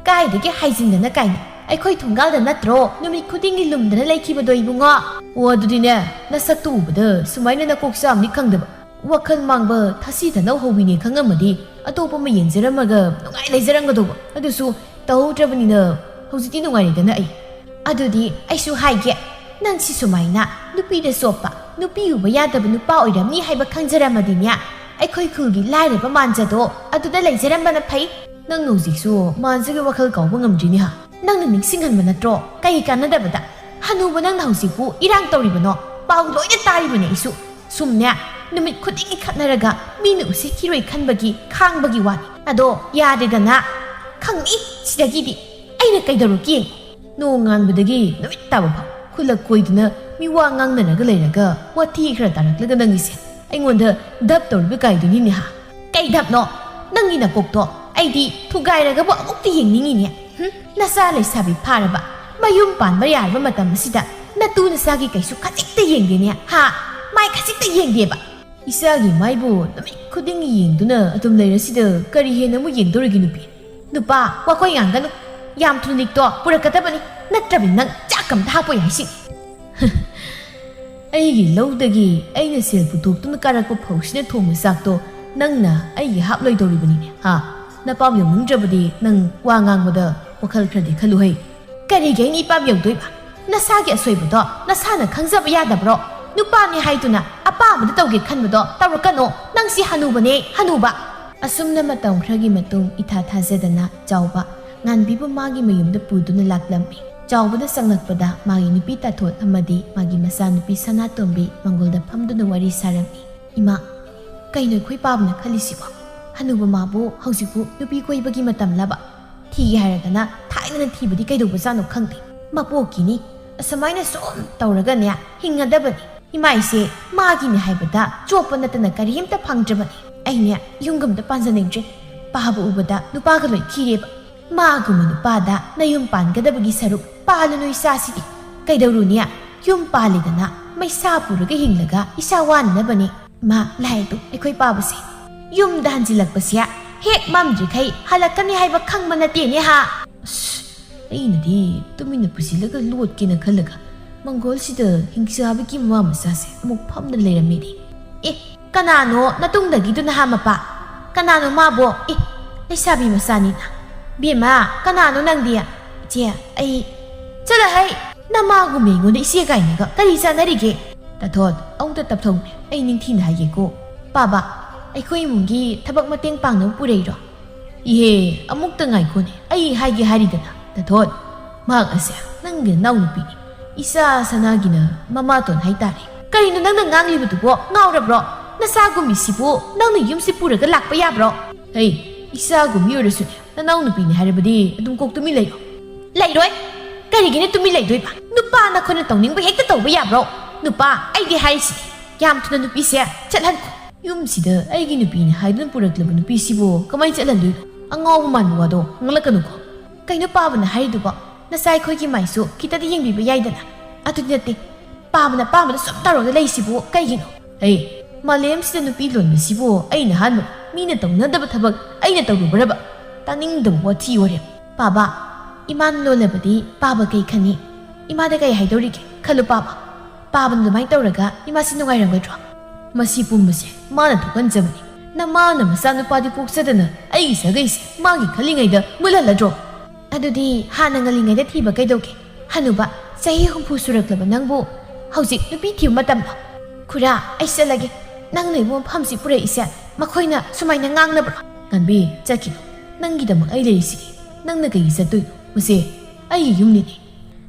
"ꯀꯥꯏꯗꯒꯤ ꯍꯥꯏꯖꯤꯟꯗꯅ" ꯀꯥꯏꯅ? ꯑꯩꯈꯣꯏ ꯊꯣꯡꯒꯥꯜꯗ ꯅꯠꯇ꯭ꯔꯣ ꯅꯨꯃꯤꯠ ꯈꯨꯗꯤꯡꯒꯤ ꯂꯨꯝꯗꯅ ꯂꯩꯈꯤꯕꯗꯣ, ꯏꯕꯨꯡꯉꯣ? ꯑꯣ, ꯑꯗꯨꯗꯤꯅꯦ, ꯅꯁꯛꯇꯨ ꯎꯕꯗ ꯁꯨꯃꯥꯏꯅ ꯅꯀꯣꯛ ꯆꯥꯝꯅꯤ ꯈꯪꯗꯕ꯫ ꯋꯥꯈꯜ ꯃꯥꯡꯕ, ꯊꯥꯁꯤ ꯊꯥꯅꯧ ꯍꯧꯕꯤꯅꯦ ꯈꯪꯉꯝꯃꯗꯤ ꯑꯇꯣꯞꯄ ꯑꯃ ꯌꯦꯡꯖꯔꯝꯃꯒ ꯅꯨꯡꯉꯥꯏ ꯂꯩꯖꯔꯝꯒꯗꯧꯕ꯫ ꯑꯗꯨꯁꯨ ꯇꯧꯍꯧꯗ꯭ꯔꯕꯅꯤꯅ ꯍꯧꯖꯤꯛꯇꯤ ꯅꯨꯡꯉꯥꯏꯔꯦꯗꯅ ꯑꯩ꯫ ꯑꯗꯨꯗꯤ ꯑꯩꯁꯨ ꯍꯥꯏꯒꯦ, ꯅꯪ ꯁꯤ ꯁꯨꯃꯥꯏꯅ ꯅꯨꯄꯤꯗ ꯆꯣꯞꯄ, ꯅꯨꯄꯤ ꯎꯕ ꯌꯥꯗꯕ ꯅꯨꯄꯥ ꯑꯣꯏꯔꯝꯅꯤ ꯍꯥꯏꯕ ꯈꯪꯖꯔꯝꯃꯗꯤꯅꯦ, ꯑꯩꯈꯣꯏ ꯈꯨꯜꯒꯤ ꯂꯥꯏꯔꯕ ꯃꯥꯟꯖꯗꯣ ꯑꯗꯨꯗ ꯂꯩꯖꯔꯝꯕꯅ ꯐꯩ꯫ ꯅꯪ ꯍꯧꯖꯤꯛꯁꯨ ꯃꯥꯟꯁꯤꯒꯤ ꯋꯥꯈꯜ ꯀꯥꯎꯕ ꯉꯝꯗ꯭ꯔꯤꯅꯦ ꯍꯥ? ꯅꯪꯅ ꯅꯤꯡꯁꯤꯡꯍꯟꯕ ꯅꯠꯇ꯭ꯔꯣ? ꯀꯩ ꯀꯥꯟꯅꯗꯕꯗ? ꯍꯅꯨꯕ, ꯅꯪꯅ ꯍꯧꯖꯤꯛꯄꯨ ꯏꯔꯥꯡ ꯇꯧꯔꯤꯕꯅꯣ? ꯄꯥꯎ ꯂꯣꯏꯅ ꯇꯥꯔꯤꯕꯅꯦ ꯑꯩꯁꯨ꯫ ꯁꯨꯝꯅꯦ, ꯅꯨꯃꯤꯠ ꯈꯨꯗꯤꯡꯒꯤ ꯈꯠꯅꯔꯒ ꯃꯤꯅ ꯎꯁꯤꯠꯈꯤꯔꯣꯏ ꯈꯟꯕꯒꯤ ꯈꯥꯡꯕꯒꯤ ꯋꯥꯅꯤ꯫ ꯑꯗꯣ ꯌꯥꯗꯦꯗꯅ꯫ ꯈꯪꯅꯤ ꯁꯤꯗꯒꯤꯗꯤ꯫ ꯑꯩꯅ ꯀꯩꯗꯧꯔꯨꯒꯦ ꯌꯦꯡꯉꯨ꯫ ꯅꯣꯡ ꯉꯥꯟꯕꯗꯒꯤ ꯅꯨꯃꯤꯠ ꯇꯥꯕ ꯐꯥꯎ ꯈꯨꯜꯂꯛ ꯀꯣꯏꯗꯨꯅ ꯃꯤꯋꯥ ꯉꯥꯡꯅꯔꯒ ꯂꯩꯔꯒ ꯋꯥꯊꯤ ꯈꯔ ꯇꯥꯔꯛꯂꯒ ꯅꯪꯒꯤꯁꯦ ꯑꯩꯉꯣꯟꯗ ꯙꯞ ꯇꯧꯔꯤꯕ ꯀꯥꯏꯗꯨꯅꯤꯅꯦ ꯍꯥ? ꯀꯩ ꯙꯞꯅꯣ? ꯅꯪꯒꯤ ꯅꯀꯣꯛꯇꯣ ꯑꯩꯗꯤ ꯊꯨꯒꯥꯏꯔꯒꯕꯨ ꯑꯃꯨꯛꯇ ꯌꯦꯡꯅꯤꯡꯉꯤꯅꯦ꯫ ꯍꯨꯝ? ꯅꯆꯥ ꯂꯩꯁꯥꯕꯤ ꯐꯥꯔꯕ, ꯃꯌꯨꯝ ꯄꯥꯟꯕ ꯌꯥꯔꯕ ꯃꯇꯝ ꯑꯁꯤꯗ ꯅꯇꯨ ꯅꯆꯥꯒꯤ ꯀꯩꯁꯨ ꯈꯖꯤꯛꯇ ꯌꯦꯡꯗꯦꯅꯦ ꯍꯥ? ꯃꯥꯏ ꯈꯖꯤꯛꯇ ꯌꯦꯡꯗꯦꯕ꯫ ꯏꯆꯥꯒꯤ ꯃꯥꯏꯕꯨ ꯅꯨꯃꯤꯠ ꯈꯨꯗꯤꯡꯒꯤ ꯌꯦꯡꯗꯨꯅ ꯑꯗꯨꯝ ꯂꯩꯔꯁꯤꯗ ꯀꯔꯤ ꯍꯦꯟꯅ ꯑꯃꯨꯛ ꯌꯦꯡꯗꯧꯔꯤꯒꯦ ꯅꯨꯄꯤ? ꯅꯨꯄꯥ, ꯋꯥꯈꯣꯏ ꯉꯥꯡꯒꯅꯨ꯫ ꯌꯥꯝ ꯊꯨꯅ ꯂꯤꯛꯇꯣ ꯄꯨꯔꯛꯀꯗꯕꯅꯤ, ꯅꯠꯇ꯭ꯔꯕꯗꯤ ꯅꯪ ꯆꯥꯛ ꯑꯝꯇ ꯍꯥꯞꯄꯣꯏ ꯍꯥꯏꯁꯤ꯫ ꯑꯩꯒꯤ ꯂꯧꯗꯒꯤ ꯑꯩꯅ ꯁꯦꯜ ꯄꯨꯊꯣꯛꯇꯨꯅ ꯀꯥꯔꯛꯄ ꯐꯧꯁꯤꯅ ꯊꯣꯡꯕ ꯆꯥꯛꯇꯣ ꯅꯪꯅ ꯑꯩꯒꯤ ꯍꯥꯞꯂꯣꯏꯗꯧꯔꯤꯕꯅꯤꯅꯦ ꯍꯥ? ꯅꯄꯥꯝ ꯌꯧꯅꯤꯡꯗ꯭ꯔꯕꯗꯤ ꯅꯪ ꯋꯥ ꯉꯥꯡꯕꯗ ꯋꯥꯈꯜ ꯈꯔꯗꯤ ꯈꯜꯂꯨ ꯍꯩ꯫ ꯀꯔꯤꯒꯤ ꯑꯩꯅ ꯏꯄꯥꯝ ꯌꯧꯗꯣꯏꯕ? ꯅꯁꯥꯒꯤ ꯑꯁꯣꯏꯕꯗꯣ ꯅꯁꯥꯅ ꯈꯪꯖꯕ ꯌꯥꯗꯕ꯭ꯔꯣ? ꯅꯨꯄꯥꯅꯤ ꯍꯥꯏꯗꯨꯅ ꯑꯄꯥꯝꯕꯗ ꯇꯧꯒꯦ ꯈꯟꯕꯗꯣ ꯇꯧꯔꯛꯀꯅꯣ꯫ ꯅꯪꯁꯤ ꯍꯅꯨꯕꯅꯦ, ꯍꯅꯨꯕ꯫ ꯑꯁꯨꯝꯅ ꯃꯇꯝ ꯈꯔꯒꯤ ꯃꯇꯨꯡ ꯏꯊꯥ ꯊꯥꯖꯗꯅ ꯆꯥꯎꯕ ꯉꯥꯟꯕꯤꯕꯨ ꯃꯥꯒꯤ ꯃꯌꯨꯝꯗ ꯄꯨꯗꯨꯅ ꯂꯥꯛꯂꯝꯃꯤ꯫ ꯆꯥꯎꯕꯅ ꯆꯪꯂꯛꯄꯗ ꯃꯥꯒꯤ ꯅꯨꯄꯤ ꯇꯥꯊꯣꯠ ꯑꯃꯗꯤ ꯃꯥꯒꯤ ꯃꯆꯥꯅꯨꯄꯤ ꯁꯅꯥꯇꯣꯝꯕꯤ ꯃꯪꯒꯣꯜꯗ ꯐꯝꯗꯨꯅ ꯋꯥꯔꯤ ꯁꯥꯔꯝꯃꯤ꯫ "ꯏꯃꯥ, ꯀꯩꯅꯣ ꯑꯩꯈꯣꯏ ꯄꯥꯕꯅ ꯈꯜꯂꯤꯁꯤꯕꯣ? ꯍꯅꯨꯕ ꯃꯥꯕꯨ ꯍꯧꯖꯤꯛꯄꯨ ꯅꯨꯄꯤ ꯀꯣꯏꯕꯒꯤ ꯃꯇꯝꯂꯕ? ꯊꯤꯒꯦ ꯍꯥꯏꯔꯒꯅ ꯊꯥꯏꯅꯅ ꯊꯤꯕꯗꯤ ꯀꯩꯗꯧꯕꯖꯥꯠꯅꯣ ꯈꯪꯗꯦ꯫ ꯃꯄꯣꯛꯀꯤꯅꯤ, ꯑꯁꯨꯃꯥꯏꯅ ꯁꯨꯝ ꯇꯧꯔꯒꯅꯦ ꯍꯤꯡꯒꯗꯕꯅꯤ꯫ ꯏꯃꯥ ꯏꯆꯦ ꯃꯥꯒꯤꯅꯤ ꯍꯥꯏꯕꯗ ꯆꯣꯞꯄ ꯅꯠꯇꯅ ꯀꯔꯤꯝꯇ ꯐꯪꯗ꯭ꯔꯕꯅꯤ꯫ ꯑꯩꯅꯦ ꯌꯨꯝꯒ ꯑꯝꯇ ꯄꯥꯟꯖꯅꯤꯡꯗ꯭ꯔꯦ꯫ ꯄꯥꯕ ꯎꯕꯗ ꯅꯨꯄꯥꯒ ꯂꯣꯏ ꯈꯤꯔꯦꯕ꯫ ꯃꯥꯒꯨꯝꯕ ꯅꯨꯄꯥꯗ ꯅꯌꯨꯝ ꯄꯥꯟꯒꯗꯕꯒꯤ ꯁꯔꯨꯛ ꯄꯥꯜꯂꯨꯅꯨ ꯏꯆꯥꯁꯤꯗꯤ꯫ ꯀꯩꯗꯧꯔꯨꯅꯤ? ꯌꯨꯝ ꯄꯥꯜꯂꯦꯗꯅ ꯃꯩꯁꯥ ꯄꯨꯔꯒ ꯍꯤꯡꯂꯒ ꯏꯁꯥ ꯋꯥꯅꯅꯕꯅꯤ꯫ ꯃꯥ ꯂꯥꯏꯗꯣ ꯑꯩꯈꯣꯏ ꯄꯥꯕꯁꯦ ꯌꯨꯝꯗ ꯍꯟꯖꯤꯜꯂꯛꯄꯁꯦ ꯍꯦꯛ ꯃꯝꯗ꯭ꯔꯤꯈꯩ ꯍꯜꯂꯛꯀꯅꯤ ꯍꯥꯏꯕ ꯈꯪꯕ ꯅꯠꯇꯦꯅꯦ ꯍꯥ?" ꯑꯁ, ꯑꯩꯅꯗꯤ ꯇꯨꯃꯤꯟꯅ ꯄꯨꯁꯤꯜꯂꯒ ꯂꯣꯠꯀꯦꯅ ꯈꯜꯂꯒ ꯃꯪꯒꯣꯜꯁꯤꯗ ꯍꯤꯡꯆꯥꯕꯤꯒꯤ ꯃꯃꯥ ꯃꯆꯥꯁꯦ ꯑꯃꯨꯛ ꯐꯝꯗꯅ ꯂꯩꯔꯝꯃꯤꯅꯦ꯫ "ꯑꯦ, ꯀꯅꯥꯅꯣ ꯅꯇꯨꯡꯗꯒꯤꯗꯨꯅ ꯍꯥ ꯃꯄꯥ? ꯀꯅꯥꯅꯣ ꯃꯥꯕꯣ? ꯑꯦ, ꯂꯩꯁꯥꯕꯤ ꯃꯆꯥꯅꯤꯅ꯫ ꯕꯦꯝꯃ, ꯀꯅꯥꯅꯣ ꯅꯪꯗꯤ?" "ꯏꯆꯦ, ꯑꯩ"꯫ "ꯆꯠꯂꯍꯩ, ꯅꯃꯥꯒꯨꯝꯕ ꯑꯩꯉꯣꯟꯗ ꯏꯆꯦ ꯀꯥꯏꯅꯒ ꯀꯔꯤ ꯆꯥꯟꯅꯔꯤꯒꯦ?" "ꯇꯥꯊꯣꯠ, ꯑꯃꯨꯛꯇ ꯇꯞꯊꯧꯅꯦ, ꯑꯩ ꯅꯤꯡꯊꯤꯅ ꯍꯥꯏꯒꯦꯀꯣ꯫ ꯄꯥꯕ, ꯑꯩꯈꯣꯏ ꯏꯃꯨꯡꯒꯤ ꯊꯕꯛ ꯃꯇꯦꯡ ꯄꯥꯡꯅꯕ ꯄꯨꯔꯛꯏꯔꯣ?" ꯏꯍꯦ, ꯑꯃꯨꯛꯇ ꯉꯥꯏꯈꯣꯅꯦ, ꯑꯩ ꯍꯥꯏꯒꯦ ꯍꯥꯏꯔꯤꯗꯅ, ꯇꯥꯊꯣꯠ꯫ ꯃꯍꯥꯛ ꯑꯁꯦ ꯅꯪꯒꯤ ꯅꯅꯥꯎꯅꯨꯄꯤꯅꯤ, ꯏꯆꯥ ꯁꯅꯥꯒꯤꯅ ꯃꯃꯥꯇꯣꯟ ꯍꯥꯏꯇꯥꯔꯦ꯫ ꯀꯔꯤꯅꯣ ꯅꯪꯅ ꯉꯥꯡꯂꯤꯕꯗꯨꯕꯣ? ꯉꯥꯎꯔꯕ꯭ꯔꯣ? ꯅꯆꯥꯒꯨꯝꯕꯤꯁꯤꯕꯨ ꯅꯪꯅ ꯌꯨꯝꯁꯤ ꯄꯨꯔꯒ ꯂꯥꯛꯄ ꯌꯥꯕ꯭ꯔꯣ? ꯍꯩ, ꯏꯆꯥꯒꯨꯝꯕꯤ ꯑꯣꯏꯔꯁꯨꯅꯦ, ꯅꯅꯥꯎꯅꯨꯄꯤꯅꯤ ꯍꯥꯏꯔꯕꯗꯤ ꯑꯗꯨꯝ ꯀꯣꯛ ꯇꯨꯃꯤꯟ ꯂꯩꯔꯣ꯫ ꯂꯩꯔꯣꯏ꯫ ꯀꯔꯤꯒꯤꯅ ꯇꯨꯃꯤꯟ ꯂꯩꯗꯣꯏꯕ? ꯅꯨꯄꯥ ꯅꯈꯣꯏꯅ ꯇꯧꯅꯤꯡꯕ ꯍꯦꯛꯇ ꯇꯧꯕ ꯌꯥꯕ꯭ꯔꯣ? ꯅꯨꯄꯥ, ꯑꯩꯗꯤ ꯍꯥꯏꯔꯤꯁꯤꯅꯦ, ꯌꯥꯝ ꯊꯨꯅ ꯅꯨꯄꯤꯁꯦ ꯆꯠꯍꯟꯈꯣ꯫ ꯌꯨꯝꯁꯤꯗ ꯑꯩꯒꯤ ꯅꯨꯄꯤꯅꯤ ꯍꯥꯏꯗꯨꯅ ꯄꯨꯔꯛꯂꯕ ꯅꯨꯄꯤꯁꯤꯕꯨ ꯀꯃꯥꯏꯅ ꯆꯠꯍꯟꯗꯣꯏꯅꯣ? ꯑꯉꯥꯎꯕ ꯃꯥꯟꯕ ꯋꯥꯗꯣ ꯉꯥꯡꯂꯛꯀꯅꯨꯀꯣ꯫ ꯀꯩꯅꯣ ꯄꯥꯕꯅ ꯍꯥꯏꯔꯤꯗꯨꯕꯣ? ꯅꯆꯥ ꯑꯩꯈꯣꯏꯒꯤ ꯃꯥꯏꯁꯨ ꯈꯤꯇꯗꯤ ꯌꯦꯡꯕꯤꯕ ꯌꯥꯏꯗꯅ꯫ ꯑꯗꯨꯗꯤ ꯅꯠꯇꯦ, ꯄꯥꯕꯅ ꯄꯥꯕꯗ ꯁꯨꯝ ꯇꯧꯔꯒ ꯂꯩꯁꯤꯕꯨ ꯀꯩꯒꯤꯅꯣ? ꯑꯩ, ꯃꯥꯂꯦꯝꯁꯤꯗ ꯅꯨꯄꯤ ꯂꯣꯟꯕꯁꯤꯕꯨ ꯑꯩꯅ ꯑꯍꯥꯟꯕ, ꯃꯤꯅ ꯇꯧꯅꯗꯕ ꯊꯕꯛ ꯑꯩꯅ ꯇꯧꯔꯨꯕ꯭ꯔꯕ? ꯇꯥꯅꯤꯡꯗꯕ ꯋꯥꯊꯤ ꯋꯥꯔꯦꯝ꯫ ꯄꯥꯕ, ꯏꯃꯥꯅ ꯂꯣꯜꯂꯕꯗꯤ ꯄꯥꯕ ꯀꯩ ꯈꯟꯅꯤ? ꯏꯃꯥꯗ ꯀꯩ ꯍꯥꯏꯗꯧꯔꯤꯒꯦ? ꯈꯜꯂꯨ ꯄꯥꯕ, ꯄꯥꯕꯅ ꯑꯗꯨꯃꯥꯏꯅ ꯇꯧꯔꯒ ꯏꯃꯥꯁꯤ ꯅꯨꯡꯉꯥꯏꯔꯝꯒꯗ꯭ꯔꯣ? ꯃꯁꯤ ꯄꯨꯝꯕꯁꯦ ꯃꯥꯅ ꯊꯣꯛꯍꯟꯖꯕꯅꯤ꯫ ꯅꯃꯥꯅ ꯃꯆꯥꯅꯨꯄꯥꯗꯤ ꯄꯣꯛꯆꯗꯅ ꯑꯩꯒꯤ ꯁꯥꯒꯩꯁꯦ ꯃꯥꯒꯤ ꯈꯜꯂꯤꯉꯩꯗ ꯃꯨꯠꯍꯜꯂꯗ꯭ꯔꯣ? ꯑꯗꯨꯗꯤ ꯍꯥꯟꯅ ꯉꯜꯂꯤꯉꯩꯗ ꯊꯤꯕ ꯀꯩꯗꯧꯒꯦ? ꯍꯅꯨꯕ, ꯆꯍꯤ ꯍꯨꯝꯐꯨ ꯁꯨꯔꯛꯂꯕ ꯅꯪꯕꯨ ꯍꯧꯖꯤꯛ ꯅꯨꯄꯤ ꯊꯤꯕ ꯃꯇꯝꯂꯣ? ꯈꯨꯔꯥ, ꯑꯩ ꯆꯠꯂꯒꯦ꯫ ꯅꯪꯅ ꯑꯩꯕꯨ ꯃꯐꯝꯁꯤ ꯄꯨꯔꯛꯏꯁꯦ ꯃꯈꯣꯏꯅ ꯁꯨꯃꯥꯏꯅ ꯉꯥꯡꯅꯕ꯭ꯔꯣ? ꯉꯥꯟꯕꯤ, ꯆꯠꯈꯤꯅꯨ꯫ ꯅꯪꯒꯤꯗꯃꯛ ꯑꯩ ꯂꯩꯔꯤꯁꯤꯗꯤ꯫ ꯅꯪꯅ ꯀꯩꯒꯤ ꯆꯠꯇꯣꯏꯅꯣ? ꯃꯁꯦ ꯑꯩꯒꯤ ꯌꯨꯝꯅꯤꯅꯦ꯫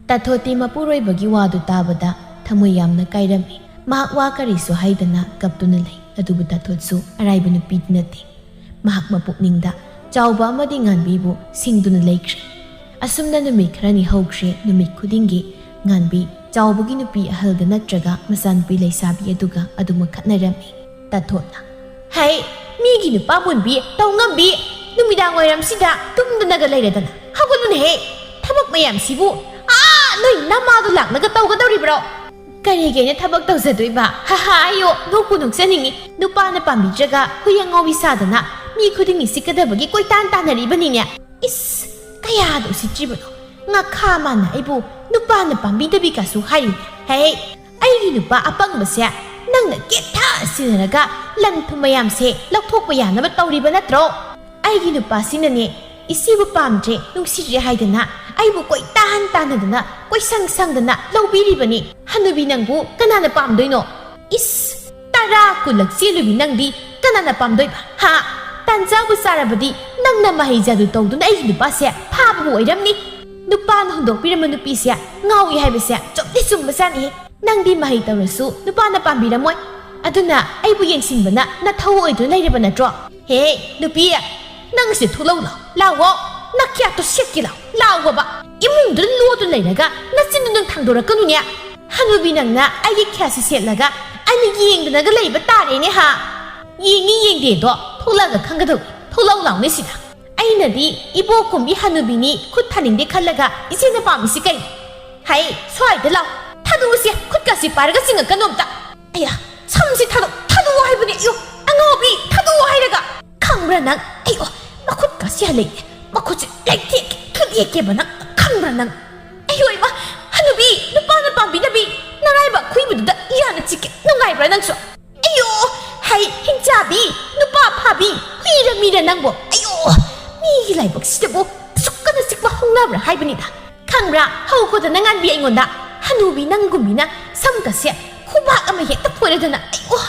ꯇꯥꯊꯣꯠꯇꯤ ꯃꯄꯨꯔꯣꯏꯕꯒꯤ ꯋꯥꯗꯨ ꯇꯥꯕꯗ ꯊꯃꯣꯏ ꯌꯥꯝꯅ ꯀꯥꯏꯔꯝꯃꯤ꯫ ꯃꯍꯥꯛ ꯋꯥ ꯀꯔꯤꯁꯨ ꯍꯥꯏꯗꯅ ꯀꯞꯇꯨꯅ ꯂꯩ꯫ ꯑꯗꯨꯕꯨ ꯇꯥꯊꯣꯠꯁꯨ ꯑꯔꯥꯏꯕ ꯅꯨꯄꯤꯗꯤ ꯅꯠꯇꯦ꯫ ꯃꯍꯥꯛ ꯃꯄꯨꯛꯅꯤꯡꯗ ꯆꯥꯎꯕ ꯑꯃꯗꯤ ꯉꯥꯟꯕꯤꯕꯨ ꯁꯤꯡꯗꯨꯅ ꯂꯩꯈ꯭ꯔꯦ꯫ ꯑꯁꯨꯝꯅ ꯅꯨꯃꯤꯠ ꯈꯔꯅꯤ ꯍꯧꯈ꯭ꯔꯦ꯫ ꯅꯨꯃꯤꯠ ꯈꯨꯗꯤꯡꯒꯤ ꯉꯥꯟꯕꯤ ꯆꯥꯎꯕꯒꯤ ꯅꯨꯄꯤ ꯑꯍꯜꯒ ꯅꯠꯇ꯭ꯔꯒ ꯃꯆꯥꯅꯨꯄꯤ ꯂꯩꯁꯥꯕꯤ ꯑꯗꯨꯒ ꯑꯗꯨꯃꯛ ꯈꯠꯅꯔꯝꯃꯤ꯫ ꯇꯥꯊꯣꯠꯅ, "ꯍꯩ, ꯃꯤꯒꯤ ꯅꯨꯄꯥ ꯃꯨꯟꯕꯤ, ꯇꯧ ꯉꯝꯕꯤ, ꯅꯨꯃꯤꯗꯥꯡ ꯋꯥꯏꯔꯝꯁꯤꯗ ꯇꯨꯝꯗꯅꯒ ꯂꯩꯔꯗꯅ꯫ ꯍꯧꯒꯠꯂꯨꯅꯦꯍꯦ! ꯊꯕꯛ ꯃꯌꯥꯝꯁꯤꯕꯨ ꯑꯥ ꯅꯣꯏ ꯅꯃꯥꯗꯣ ꯂꯥꯛꯂꯒ ꯇꯧꯒꯗꯧꯔꯤꯕ꯭ꯔꯣ?" "ꯀꯔꯤꯒꯤ ꯑꯩꯅ ꯊꯕꯛ ꯇꯧꯖꯗꯣꯏꯕ? ꯍꯥ ꯍꯥ, ꯑꯩꯌꯣ, ꯅꯣꯛꯄꯨ ꯅꯣꯛꯆꯅꯤꯡꯉꯤ꯫ ꯅꯨꯄꯥꯅ ꯄꯥꯝꯕꯤꯗ꯭ꯔꯒ ꯍꯨꯏ ꯑꯉꯥꯎꯕꯤ ꯁꯥꯗꯅ ꯃꯤ ꯈꯨꯗꯤꯡꯒꯤ ꯆꯤꯛꯀꯗꯕꯒꯤ ꯀꯣꯏꯇꯥꯟ ꯇꯥꯟꯅꯔꯤꯕꯅꯤꯅꯦ꯫ ꯏꯁ, ꯀꯌꯥꯗ ꯎꯁꯤꯠꯇ꯭ꯔꯤꯕꯅꯣ! ꯉꯥꯈꯥ ꯃꯥꯅ ꯑꯩꯕꯨ ꯅꯨꯄꯥꯅ ꯄꯥꯝꯕꯤꯗꯕꯤꯒꯁꯨ ꯍꯥꯏꯔꯤ꯫ ꯍꯦ, ꯑꯩꯒꯤ ꯅꯨꯄꯥ ꯑꯄꯪꯕꯁꯦ ꯅꯪꯅ ꯀꯦꯠꯊ ꯁꯤꯟꯅꯔꯒ ꯂꯟ ꯊꯨꯝ ꯃꯌꯥꯝꯁꯦ ꯂꯧꯊꯣꯛꯄ ꯌꯥꯅꯕ ꯇꯧꯔꯤꯕ ꯅꯠꯇ꯭ꯔꯣ? ꯑꯩꯒꯤ ꯅꯨꯄꯥꯁꯤꯅꯅꯦ, ꯏꯆꯦꯕꯨ ꯄꯥꯝꯗ꯭ꯔꯦ, ꯅꯨꯡꯁꯤꯗ꯭ꯔꯦ ꯍꯥꯏꯗꯅ ꯑꯩꯕꯨ ꯀꯣꯏꯇꯥꯟ ꯇꯥꯟꯅꯗꯅ, ꯀꯣꯏꯁꯪ ꯁꯪꯗꯅ ꯂꯧꯕꯤꯔꯤꯕꯅꯤ꯫ ꯍꯅꯨꯕꯤ, ꯅꯪꯕꯨ ꯀꯅꯥꯅ ꯄꯥꯝꯗꯣꯏꯅꯣ? ꯏꯁ, ꯇꯔꯥ ꯀꯨꯟꯂꯛ ꯆꯦꯜꯂꯨꯕꯤ ꯅꯪꯗꯤ ꯀꯅꯥꯅ ꯄꯥꯝꯗꯣꯏꯕ? ꯍꯥ? ꯇꯥꯟꯖꯥꯕꯨ ꯆꯥꯔꯕꯗꯤ ꯅꯪꯅ ꯃꯍꯩ ꯖꯥꯗꯨ ꯇꯧꯗꯨꯅ ꯑꯩꯒꯤ ꯅꯨꯄꯥꯁꯦ ꯐꯥꯕꯕꯨ ꯑꯣꯏꯔꯝꯅꯤ꯫ ꯅꯨꯄꯥꯅ ꯍꯨꯟꯗꯣꯛꯄꯤꯔꯝꯕ ꯅꯨꯄꯤꯁꯦ ꯉꯥꯎꯏ ꯍꯥꯏꯕꯁꯦ ꯆꯨꯝꯗꯤ ꯆꯨꯝꯕꯖꯥꯠꯅꯤ꯫ ꯅꯪꯗꯤ ꯃꯍꯩ ꯇꯧꯔꯁꯨ ꯅꯨꯄꯥꯅ ꯄꯥꯝꯕꯤꯔꯝꯃꯣꯏ꯫ ꯑꯗꯨꯅ ꯑꯩꯕꯨ ꯌꯦꯡꯁꯤꯟꯕꯅ ꯅꯊꯧ ꯑꯣꯏꯗꯨꯅ ꯂꯩꯔꯕ ꯅꯠꯇ꯭ꯔꯣ? ꯍꯦ, ꯅꯨꯄꯤ, ꯅꯪꯁꯦ ꯊꯣꯛꯂꯛꯎ ꯂꯥꯎ, ꯂꯥꯛꯑꯣ, ꯅꯈꯌꯥꯠꯇꯨ ꯁꯦꯠꯀꯦ ꯂꯥꯎ, ꯂꯥꯛꯑꯣꯕ꯫ ꯏꯃꯨꯡꯗꯨꯗ ꯂꯣꯠꯇꯨꯅ ꯂꯩꯔꯒ ꯅꯆꯤꯟꯗꯨ ꯅꯪ ꯊꯥꯡꯗꯣꯔꯛꯀꯅꯨꯅꯦ꯫ ꯍꯅꯨꯕꯤ, ꯅꯪꯅ ꯑꯩꯒꯤ ꯈꯌꯥꯠꯁꯤ ꯁꯦꯠꯂꯒ ꯑꯩꯅ ꯌꯦꯡꯗꯅꯒ ꯂꯩꯕ ꯇꯥꯔꯦꯅꯦ ꯍꯥ? ꯌꯦꯡꯉꯤ ꯌꯦꯡꯗꯦꯗꯣ ꯊꯣꯛꯂꯛꯑꯒ ꯈꯪꯒꯗꯧꯅꯤ꯫ ꯊꯣꯛꯂꯛꯎ ꯂꯥꯎꯅꯦ ꯁꯤꯗ꯫ ꯑꯩꯅꯗꯤ ꯏꯕꯣꯛ ꯀꯨꯝꯕꯤ ꯍꯅꯨꯕꯤꯅꯤ ꯈꯨꯠ ꯊꯥꯅꯤꯡꯗꯦ ꯈꯜꯂꯒ ꯏꯆꯦꯅ ꯄꯥꯝꯃꯤꯁꯤ ꯀꯩꯅꯣ? ꯍꯩ, ꯁ꯭ꯋꯥꯏꯗ ꯂꯥꯎ꯫ ꯊꯥꯗꯣꯛꯎꯁꯦ, ꯈꯨꯠꯀꯁꯤ ꯄꯥꯏꯔꯒ ꯆꯤꯡꯉꯛꯀꯅꯨ ꯑꯝꯇ꯫ ꯑꯌꯥ, ꯁꯝꯁꯤ ꯊꯥꯗꯣꯛ, ꯊꯥꯗꯣꯛꯑꯣ ꯍꯥꯏꯕꯅꯦ꯫ ꯑꯌꯣ, ꯑꯉꯥꯎꯕꯤ, ꯊꯥꯗꯣꯛꯑꯣ ꯍꯥꯏꯔꯒ꯫ ꯈꯪꯕ꯭ꯔꯥ ꯅꯪ? ꯑꯌꯣ, ꯃꯈꯨꯠꯀꯁꯤ ꯍꯜꯂꯛꯑꯦ꯫ ꯃꯈꯨꯠꯁꯤ ꯂꯩꯊꯦꯛꯀꯦ, ꯊꯨꯗꯦꯛꯀꯦꯕ ꯅꯪ꯫ ꯈꯪꯕ꯭ꯔꯥ ꯅꯪ? ꯑꯌꯣ ꯏꯃꯥ, ꯍꯅꯨꯕꯤ, ꯅꯨꯄꯥꯅ ꯄꯥꯝꯕꯤꯅꯕꯤ, ꯅꯔꯥꯏꯕꯛ ꯈꯨꯏꯕꯗꯨꯗ ꯏꯔꯥꯅ ꯆꯤꯛꯀꯦ꯫ ꯅꯨꯡꯉꯥꯏꯕ꯭ꯔꯥ ꯅꯪꯁꯨ? ꯑꯌꯣ, ꯍꯩ, ꯍꯤꯡꯆꯥꯕꯤ, ꯅꯨꯄꯥ ꯐꯥꯕꯤ, ꯍꯨꯏꯔ ꯃꯤꯔ ꯅꯪꯕꯣ? ꯑꯌꯣ, ꯃꯤꯒꯤ ꯂꯥꯏꯕꯛꯁꯤꯗꯕꯨ ꯑꯁꯨꯛ ꯀꯟꯅ ꯆꯤꯛꯄ ꯍꯧꯅꯕ꯭ꯔꯥ ꯍꯥꯏꯕꯅꯤꯗ꯫ ꯈꯪꯕ꯭ꯔꯥ? ꯍꯧꯈꯣꯗꯅ ꯉꯥꯟꯕꯤ ꯑꯩꯉꯣꯟꯗ, ꯍꯅꯨꯕꯤ ꯅꯪꯒꯨꯝꯕꯤꯅ ꯁꯝꯒꯁꯦ ꯈꯨꯕꯥꯛ ꯑꯃ ꯍꯦꯛꯇ ꯐꯣꯏꯔꯗꯅ, ꯑꯌꯣ,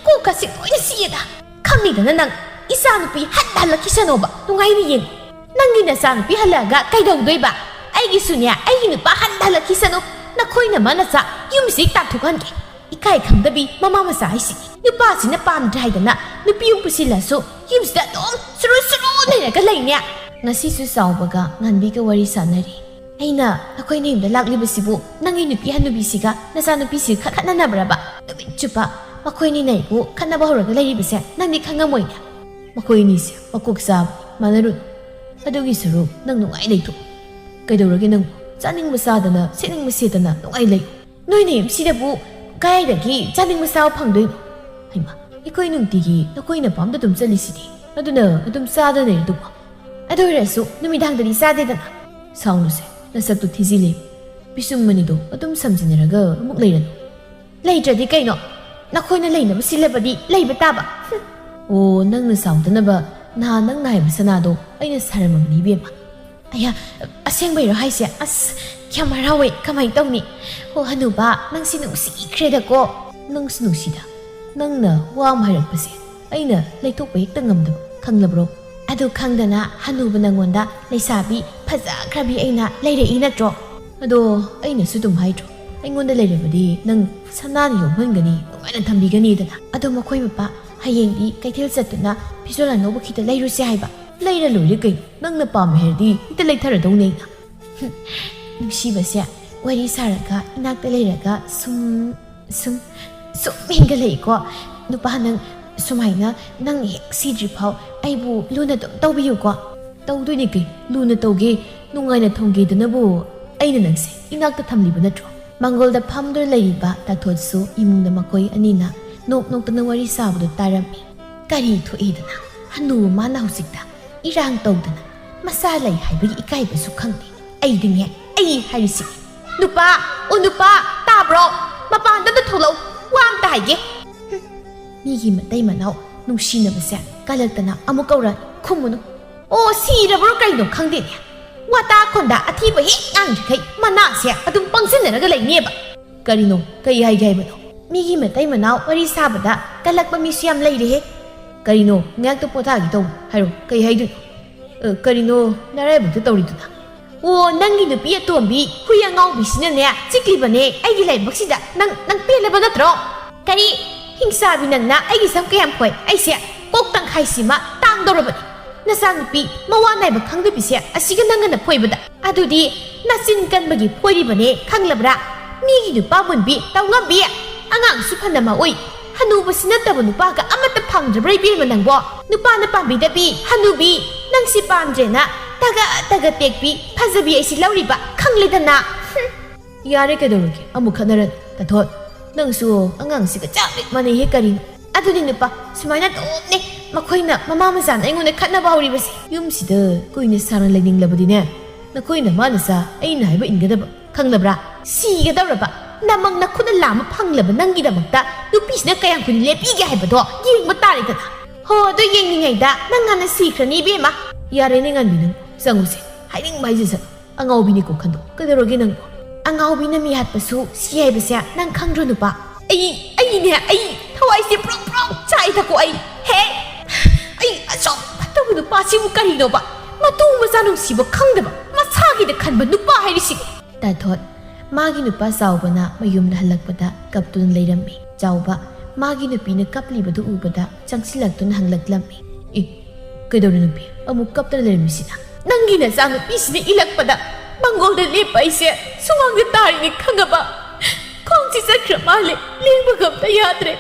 ꯀꯣꯛꯀꯁꯦ ꯂꯣꯏꯅ ꯆꯤꯛꯑꯦꯗ꯫ ꯈꯪꯉꯤꯗꯅ ꯅꯪ, ꯏꯆꯥꯅꯨꯄꯤ ꯍꯟꯅ ꯍꯜꯂꯛꯈꯤꯁꯅꯣꯕ, ꯅꯨꯡꯉꯥꯏꯅ ꯌꯦꯡꯉꯨ꯫ ꯅꯪꯒꯤ ꯅꯆꯥꯅꯨꯄꯤ ꯍꯜꯂꯛꯑꯒ ꯀꯩꯗꯧꯗꯣꯏꯕ? ꯑꯩꯒꯤꯁꯨꯅꯦ, ꯑꯩꯒꯤ ꯅꯨꯄꯥ ꯍꯟꯅ ꯍꯜꯂꯛꯈꯤꯁꯅꯨ꯫ ꯅꯈꯣꯏꯅ ꯃꯥ ꯅꯆꯥ ꯌꯨꯝꯁꯤꯗꯒꯤ ꯇꯥꯟꯊꯣꯛꯍꯟꯒꯦ꯫ ꯏꯀꯥꯏ ꯈꯪꯗꯕꯤ ꯃꯃꯥ ꯃꯆꯥ ꯍꯥꯏꯁꯤ꯫ ꯅꯨꯄꯥꯁꯤꯅ ꯄꯥꯝꯗ꯭ꯔꯦ ꯍꯥꯏꯗꯅ ꯅꯨꯄꯤ ꯑꯃ ꯄꯨꯁꯤꯜꯂꯁꯨ ꯌꯨꯝꯁꯤꯗ ꯑꯗꯨꯝ ꯁꯨꯔꯨ ꯁꯨꯔꯨ ꯂꯩꯔꯒ ꯂꯩꯅꯦ꯫ ꯉꯁꯤꯁꯨ ꯆꯥꯎꯕꯒ ꯉꯥꯟꯕꯤꯒ ꯋꯥꯔꯤ ꯁꯥꯟꯅꯔꯤ꯫ ꯑꯩꯅ ꯅꯈꯣꯏꯅ ꯌꯨꯝꯗ ꯂꯥꯛꯂꯤꯕꯁꯤꯕꯨ ꯅꯪꯒꯤ ꯅꯨꯄꯤ ꯍꯟꯅꯨꯕꯤꯁꯤꯒ ꯅꯆꯥꯅꯨꯄꯤꯁꯤꯒ ꯈꯠꯅꯅꯕ꯭ꯔꯕ? ꯅꯨꯃꯤꯠ ꯆꯨꯞꯄ ꯃꯈꯣꯏꯅꯤꯅ ꯑꯩꯕꯨ ꯈꯠꯅꯕ ꯍꯧꯔꯒ ꯂꯩꯔꯤꯕꯁꯦ ꯅꯪꯗꯤ ꯈꯪꯉꯝꯃꯣꯏꯅꯦ꯫ ꯃꯈꯣꯏ ꯑꯅꯤꯁꯦ ꯃꯀꯣꯛ ꯆꯥꯕ ꯃꯥꯟꯅꯔꯨꯅꯨ꯫ ꯑꯗꯨꯒꯤ ꯁꯔꯨꯛ ꯅꯪ ꯅꯨꯡꯉꯥꯏ ꯂꯩꯊꯣꯛ꯫ ꯀꯩꯗꯧꯔꯒꯦ ꯅꯪꯕꯨ? ꯆꯥꯅꯤꯡꯕ ꯆꯥꯗꯅ, ꯁꯦꯠꯅꯤꯡꯕ ꯁꯦꯠꯇꯅ ꯅꯨꯡꯉꯥꯏ ꯂꯩ꯫ ꯅꯣꯏꯅ ꯌꯨꯝꯁꯤꯗꯕꯨ ꯀꯗꯥꯏꯗꯒꯤ ꯆꯥꯅꯤꯡꯕ ꯆꯥꯕ ꯐꯪꯗꯣꯏꯅꯣ? ꯍꯩꯃꯥ, ꯑꯩꯈꯣꯏ ꯅꯨꯡꯇꯤꯒꯤ ꯅꯈꯣꯏꯅ ꯄꯥꯝꯗ ꯑꯗꯨꯝ ꯆꯠꯂꯤꯁꯤꯗꯤ꯫ ꯑꯗꯨꯅ ꯑꯗꯨꯝ ꯆꯥꯗꯅ ꯂꯩꯔꯤꯗꯨꯕꯨ꯫ ꯑꯗꯨ ꯑꯣꯏꯔꯁꯨ ꯅꯨꯃꯤꯗꯥꯡꯗꯗꯤ ꯆꯥꯗꯦꯗꯅ꯫ ꯁꯥꯎꯅꯨꯁꯦ, ꯅꯁꯛꯇꯨ ꯊꯤꯖꯤꯜꯂꯦ꯫ ꯄꯤꯁꯨꯝ ꯑꯅꯤꯗꯣ ꯑꯗꯨꯝ ꯁꯝꯖꯤꯟꯅꯔꯒ ꯑꯃꯨꯛ ꯂꯩꯔꯅꯨ꯫ ꯂꯩꯇ꯭ꯔꯗꯤ ꯀꯩꯅꯣ? ꯅꯈꯣꯏꯅ ꯂꯩꯅꯕ ꯁꯤꯜꯂꯕꯗꯤ ꯂꯩꯕ ꯇꯥꯕ꯫ ꯍꯨꯝ꯫ ꯑꯣ, ꯅꯪꯅ ꯁꯥꯎꯗꯅꯕ ꯅꯍꯥꯟ ꯅꯪꯅ ꯍꯥꯏꯕ ꯁꯅꯥꯗꯣ ꯑꯩꯅ ꯁꯥꯔꯝꯃꯕꯅꯤ ꯏꯕꯦꯝꯃ꯫ ꯑꯌꯥ, ꯑꯁꯦꯡꯕꯩꯔꯣ ꯍꯥꯏꯁꯦ? ꯑꯁ, ꯌꯥꯝ ꯍꯔꯥꯎꯋꯦ꯫ ꯀꯃꯥꯏꯅ ꯇꯧꯅꯤ? ꯍꯣ, ꯍꯅꯨꯕ, ꯅꯪꯁꯤ ꯅꯨꯡꯁꯤꯈ꯭ꯔꯦꯗꯀꯣ꯫ ꯅꯪꯁꯨ ꯅꯨꯡꯁꯤꯗ꯫ ꯅꯪꯅ ꯋꯥ ꯑꯃ ꯍꯥꯏꯔꯛꯄꯁꯦ ꯑꯩꯅ ꯂꯩꯊꯣꯛꯄ ꯍꯦꯛꯇ ꯉꯝꯗꯕ, ꯈꯪꯂꯕ꯭ꯔꯣ? ꯑꯗꯨ ꯈꯪꯗꯅ ꯍꯅꯨꯕ ꯅꯪꯉꯣꯟꯗ ꯂꯩꯁꯥꯕꯤ ꯐꯖꯈ꯭ꯔꯕꯤ ꯑꯩꯅ ꯂꯩꯔꯛꯏ ꯅꯠꯇ꯭ꯔꯣ? ꯑꯗꯣ ꯑꯩꯅꯁꯨ ꯑꯗꯨꯝ ꯍꯥꯏꯗ꯭ꯔꯣ, ꯑꯩꯉꯣꯟꯗ ꯂꯩꯔꯕꯗꯤ ꯅꯪ ꯁꯅꯥꯅ ꯌꯣꯝꯍꯟꯒꯅꯤ, ꯅꯨꯡꯉꯥꯏꯅ ꯊꯝꯕꯤꯒꯅꯤꯗꯅ꯫ ꯑꯗꯣ ꯃꯈꯣꯏ ꯃꯄꯥ ꯍꯌꯦꯡꯗꯤ ꯀꯩꯊꯦꯜ ꯆꯠꯇꯨꯅ ꯐꯤꯖꯣꯜ ꯑꯅꯧꯕ ꯈꯤꯇ ꯂꯩꯔꯨꯁꯦ ꯍꯥꯏꯕ꯫ ꯂꯩꯔ ꯂꯣꯏꯔꯦ ꯀꯩꯅꯣ, ꯅꯪꯅ ꯄꯥꯝꯃꯦ ꯍꯥꯏꯔꯗꯤ ꯍꯦꯛꯇ ꯂꯩꯊꯔꯗꯧꯅꯦ ꯑꯩꯅ꯫ ꯅꯨꯡꯁꯤꯕꯁꯦ ꯋꯥꯔꯤ ꯁꯥꯔꯒ ꯏꯅꯥꯛꯇ ꯂꯩꯔꯒ ꯁꯨꯝ ꯁꯨꯝ ꯁꯨꯝ ꯍꯦꯟꯒꯠꯂꯛꯏꯀꯣ꯫ ꯅꯨꯄꯥ ꯅꯪ ꯁꯨꯃꯥꯏꯅ ꯅꯪ ꯍꯦꯛ ꯁꯤꯗ꯭ꯔꯤ ꯐꯥꯎ ꯑꯩꯕꯨ ꯂꯨꯅ ꯑꯗꯨꯝ ꯇꯧꯕꯤꯌꯨꯀꯣ꯫ ꯇꯧꯗꯣꯏꯅꯤ ꯀꯩ, ꯂꯨꯅ ꯇꯧꯒꯦ, ꯅꯨꯡꯉꯥꯏꯅ ꯊꯝꯒꯦꯗꯅꯕꯨ ꯑꯩꯅ ꯅꯪꯁꯦ ꯏꯅꯥꯛꯇ ꯊꯝꯂꯤꯕ ꯅꯠꯇ꯭ꯔꯣ? ꯃꯥꯡꯒꯣꯜꯗ ꯐꯝꯗꯨꯅ ꯂꯩꯔꯤꯕ ꯇꯥꯊꯣꯠꯁꯨ ꯏꯃꯨꯡꯗ ꯃꯈꯣꯏ ꯑꯅꯤꯅ ꯅꯣꯛ ꯅꯣꯛꯇꯅ ꯋꯥꯔꯤ ꯁꯥꯕꯗꯨ ꯇꯥꯔꯝꯃꯤ꯫ ꯀꯔꯤ ꯊꯣꯛꯏꯗꯅ? ꯍꯅꯨ ꯃꯥꯅ ꯍꯧꯖꯤꯛꯇ ꯏꯔꯥꯡ ꯇꯧꯗꯅ ꯃꯆꯥ ꯂꯩ ꯍꯥꯏꯕꯒꯤ ꯏꯀꯥꯏꯕꯁꯨ ꯈꯪꯗꯦ꯫ ꯑꯩꯗꯤꯅꯦ, ꯑꯩ ꯍꯥꯏꯔꯤꯁꯤ꯫ ꯅꯨꯄꯥ, ꯑꯣ ꯅꯨꯄꯥ, ꯇꯥꯕ꯭ꯔꯣ? ꯃꯄꯥꯟꯗ ꯑꯝꯇ ꯊꯣꯛꯂꯛꯎ, ꯋꯥ ꯑꯝꯇ ꯍꯥꯏꯒꯦ꯫ ꯍꯨꯝ, ꯃꯤꯒꯤ ꯃꯇꯩ ꯃꯅꯥꯎ ꯅꯨꯡꯁꯤꯅꯕꯁꯦ ꯀꯜꯂꯛꯇꯅ ꯑꯃꯨꯛ ꯀꯧꯔꯛꯑꯦ, ꯈꯨꯝꯃꯨꯅꯨ꯫ ꯑꯣ, ꯁꯤꯔꯕ꯭ꯔꯣ ꯀꯩꯅꯣ ꯈꯪꯗꯦꯅꯦ꯫ ꯋꯥꯇꯥ ꯈꯣꯟꯗꯥ ꯑꯊꯤꯕ ꯍꯦꯛ ꯉꯥꯡꯗ꯭ꯔꯤꯈꯩ ꯃꯅꯥꯁꯦ ꯑꯗꯨꯝ ꯄꯪꯁꯤꯟꯅꯔꯒ ꯂꯩꯅꯦꯕ꯫ ꯀꯔꯤꯅꯣ? ꯀꯩ ꯍꯥꯏꯒꯦ ꯍꯥꯏꯕꯅꯣ? ꯃꯤꯒꯤ ꯃꯇꯩ ꯃꯅꯥꯎ ꯋꯥꯔꯤ ꯁꯥꯕꯗ ꯀꯜꯂꯛꯄ ꯃꯤꯁꯨ ꯌꯥꯝ ꯂꯩꯔꯦꯍꯦ꯫ ꯀꯔꯤꯅꯣ? ꯉꯥꯏꯍꯥꯛꯇ ꯄꯣꯊꯥꯒꯦ ꯇꯧꯕ꯫ ꯍꯥꯏꯔꯣ, ꯀꯩ ꯍꯥꯏꯗꯣꯏꯅꯣ? ꯑ, ꯀꯔꯤꯅꯣ ꯅꯔꯥꯏꯕꯛꯇ ꯇꯧꯔꯤꯗꯨꯅ? ꯑꯣ, ꯅꯪꯒꯤ ꯅꯨꯄꯤ ꯑꯇꯣꯝꯕꯤ ꯍꯨꯏ ꯑꯉꯥꯎꯕꯤꯁꯤꯅꯅꯦ ꯆꯤꯛꯂꯤꯕꯅꯦ ꯑꯩꯒꯤ ꯂꯥꯏꯕꯛꯁꯤꯗ꯫ ꯅꯪ, ꯅꯪ ꯄꯦꯜꯂꯕ ꯅꯠꯇ꯭ꯔꯣ? ꯀꯔꯤ? ꯍꯤꯡꯆꯥꯕꯤ ꯅꯪꯅ ꯑꯩꯒꯤ ꯁꯝ ꯀꯌꯥꯝ ꯈꯣꯏ? ꯑꯩꯁꯦ ꯀꯣꯛ ꯇꯪꯈꯥꯏꯁꯤꯃ ꯇꯥꯡꯗꯧꯔꯕꯅꯤ꯫ ꯅꯆꯥꯅꯨꯄꯤ ꯃꯋꯥ ꯅꯥꯏꯕ ꯈꯪꯗꯕꯤꯁꯦ ꯑꯁꯤꯒ ꯅꯪꯒꯅ ꯐꯣꯏꯕꯗ꯫ ꯑꯗꯨꯗꯤ ꯅꯆꯤꯟ ꯀꯟꯕꯒꯤ ꯐꯣꯏꯔꯤꯕꯅꯦ ꯈꯪꯂꯕ꯭ꯔꯥ? ꯃꯤꯒꯤ ꯅꯨꯄꯥ ꯃꯨꯟꯕꯤ ꯇꯧꯉꯝꯕꯤ꯫ ꯑꯉꯥꯡꯁꯨ ꯐꯅ ꯃꯑꯣꯏ꯫ ꯍꯅꯨꯕꯁꯤ ꯅꯠꯇꯕ ꯅꯨꯄꯥꯒ ꯑꯃꯠꯇ ꯐꯪꯗ꯭ꯔꯕ꯭ꯔꯥ ꯏꯕꯦꯝꯃ ꯅꯪꯕꯣ? ꯅꯨꯄꯥꯅ ꯄꯥꯝꯕꯤꯗꯕꯤ ꯍꯅꯨꯕꯤ, ꯅꯪꯁꯤ ꯄꯥꯝꯗ꯭ꯔꯦꯅ ꯇꯒ ꯇꯒ ꯇꯦꯛꯄꯤ ꯐꯖꯕꯤ ꯑꯩꯁꯤ ꯂꯧꯔꯤꯕ ꯈꯪꯂꯦꯗꯅ꯫ ꯍꯨꯝ꯫ ꯌꯥꯔꯦ, ꯀꯩꯗꯧꯔꯒꯦ? ꯑꯃꯨꯛ ꯈꯠꯅꯔꯅꯤ꯫ ꯇꯥꯊꯣꯠ, ꯅꯪꯁꯨ ꯑꯉꯥꯡꯁꯤꯒ ꯆꯞ ꯍꯦꯛ ꯃꯥꯟꯅꯩꯍꯦ꯫ ꯀꯔꯤꯅꯣ? ꯑꯗꯨꯅꯤ ꯅꯨꯄꯥ, ꯁꯨꯃꯥꯏꯅ ꯑꯗꯨꯝꯅꯦ꯫ ꯃꯈꯣꯏꯅ ꯃꯃꯥ ꯃꯆꯥꯅ ꯑꯩꯉꯣꯟꯗ ꯈꯠꯅꯕ ꯍꯧꯔꯤꯕꯁꯦ꯫ ꯌꯨꯝꯁꯤꯗ ꯀꯨꯏꯅ ꯁꯥꯡꯅ ꯂꯩꯅꯤꯡꯂꯕꯗꯤꯅꯦ, ꯅꯈꯣꯏ ꯅꯃꯥ ꯅꯆꯥ ꯑꯩꯅ ꯍꯥꯏꯕ ꯏꯟꯒꯗꯕ, ꯈꯪꯂꯕ꯭ꯔꯥ? ꯁꯤꯒꯗꯧꯔꯕ ꯅꯃꯪ ꯅꯈꯨꯠꯅ ꯂꯥꯝꯕ ꯐꯪꯂꯕ ꯅꯪꯒꯤꯗꯃꯛꯇ ꯅꯨꯄꯤꯁꯤꯅ ꯀꯌꯥꯝ ꯀꯨꯏꯅ ꯂꯦꯞꯄꯤꯒꯦ ꯍꯥꯏꯕꯗꯣ ꯌꯦꯡꯕ ꯇꯥꯔꯦꯗꯅ꯫ ꯍꯣ, ꯑꯗꯨ ꯌꯦꯡꯂꯤꯉꯩꯗ ꯅꯪ ꯍꯥꯟꯅ ꯁꯤꯈ꯭ꯔꯅꯤ ꯏꯕꯦꯝꯃ꯫ ꯌꯥꯔꯦꯅꯦ ꯉꯥꯟꯕꯤ, ꯅꯪ ꯆꯪꯉꯨꯁꯦ꯫ ꯍꯥꯏꯅꯤꯡꯕ ꯍꯥꯏꯖꯁꯅꯨ꯫ ꯑꯉꯥꯎꯕꯤꯅꯤꯀꯣ ꯈꯟꯗꯣꯛ꯫ ꯀꯩꯗꯧꯔꯒꯦ ꯅꯪꯕꯣ? ꯑꯉꯥꯎꯕꯤꯅ ꯃꯤ ꯍꯥꯠꯄꯁꯨ ꯁꯤ ꯍꯥꯏꯕꯁꯦ ꯅꯪ ꯈꯪꯗ꯭ꯔꯣ ꯅꯨꯄꯥ? ꯑꯩ, ꯑꯩꯅꯦ, ꯑꯩ ꯊꯋꯥꯏꯁꯦ ꯄ꯭ꯔꯣꯛ ꯄ꯭ꯔꯣꯛ ꯆꯥꯛꯏꯗꯀꯣ ꯑꯩ꯫ ꯍꯦ! ꯑꯩ ꯑꯁꯨꯛ ꯐꯠꯇꯕ ꯅꯨꯄꯥ ꯁꯤꯕꯨ ꯀꯔꯤꯅꯣꯕ? ꯃꯇꯨ ꯃꯆꯥ ꯅꯨꯡꯁꯤꯕ ꯈꯪꯗꯕ, ꯃꯁꯥꯒꯤꯗ ꯈꯟꯕ ꯅꯨꯄꯥ ꯍꯥꯏꯔꯤꯁꯤꯕꯨ꯫ ꯇꯥꯊꯣꯠ, ꯃꯥꯒꯤ ꯅꯨꯄꯥ ꯆꯥꯎꯕꯅ ꯃꯌꯨꯝꯗ ꯍꯜꯂꯛꯄꯗ ꯀꯞꯇꯨꯅ ꯂꯩꯔꯝꯃꯤ꯫ ꯆꯥꯎꯕ, ꯃꯥꯒꯤ ꯅꯨꯄꯤꯅ ꯀꯞꯂꯤꯕꯗꯨ ꯎꯕꯗ ꯆꯪꯁꯤꯜꯂꯛꯇꯨꯅ ꯍꯪꯂꯛꯂꯝꯃꯤ꯫ "ꯏ, ꯀꯩꯗꯧꯔꯦ ꯅꯨꯄꯤ? ꯑꯃꯨꯛ ꯀꯞꯇꯅ ꯂꯩꯔꯝꯃꯤꯁꯤꯅ?" "ꯅꯪꯒꯤ ꯅꯆꯥꯅꯨꯄꯤꯁꯤꯅ ꯏꯜꯂꯛꯄꯗ ꯃꯪꯒꯣꯜꯗ ꯂꯦꯞꯄ ꯑꯩꯁꯦ ꯁꯨꯃꯥꯡꯗ ꯇꯥꯔꯤꯅꯤ ꯈꯪꯉꯕ? ꯈꯣꯡꯁꯤ ꯆꯠꯈ꯭ꯔ ꯃꯥꯜꯂꯦ, ꯂꯦꯡꯕꯒ ꯑꯝꯇ ꯌꯥꯗ꯭ꯔꯦ꯫"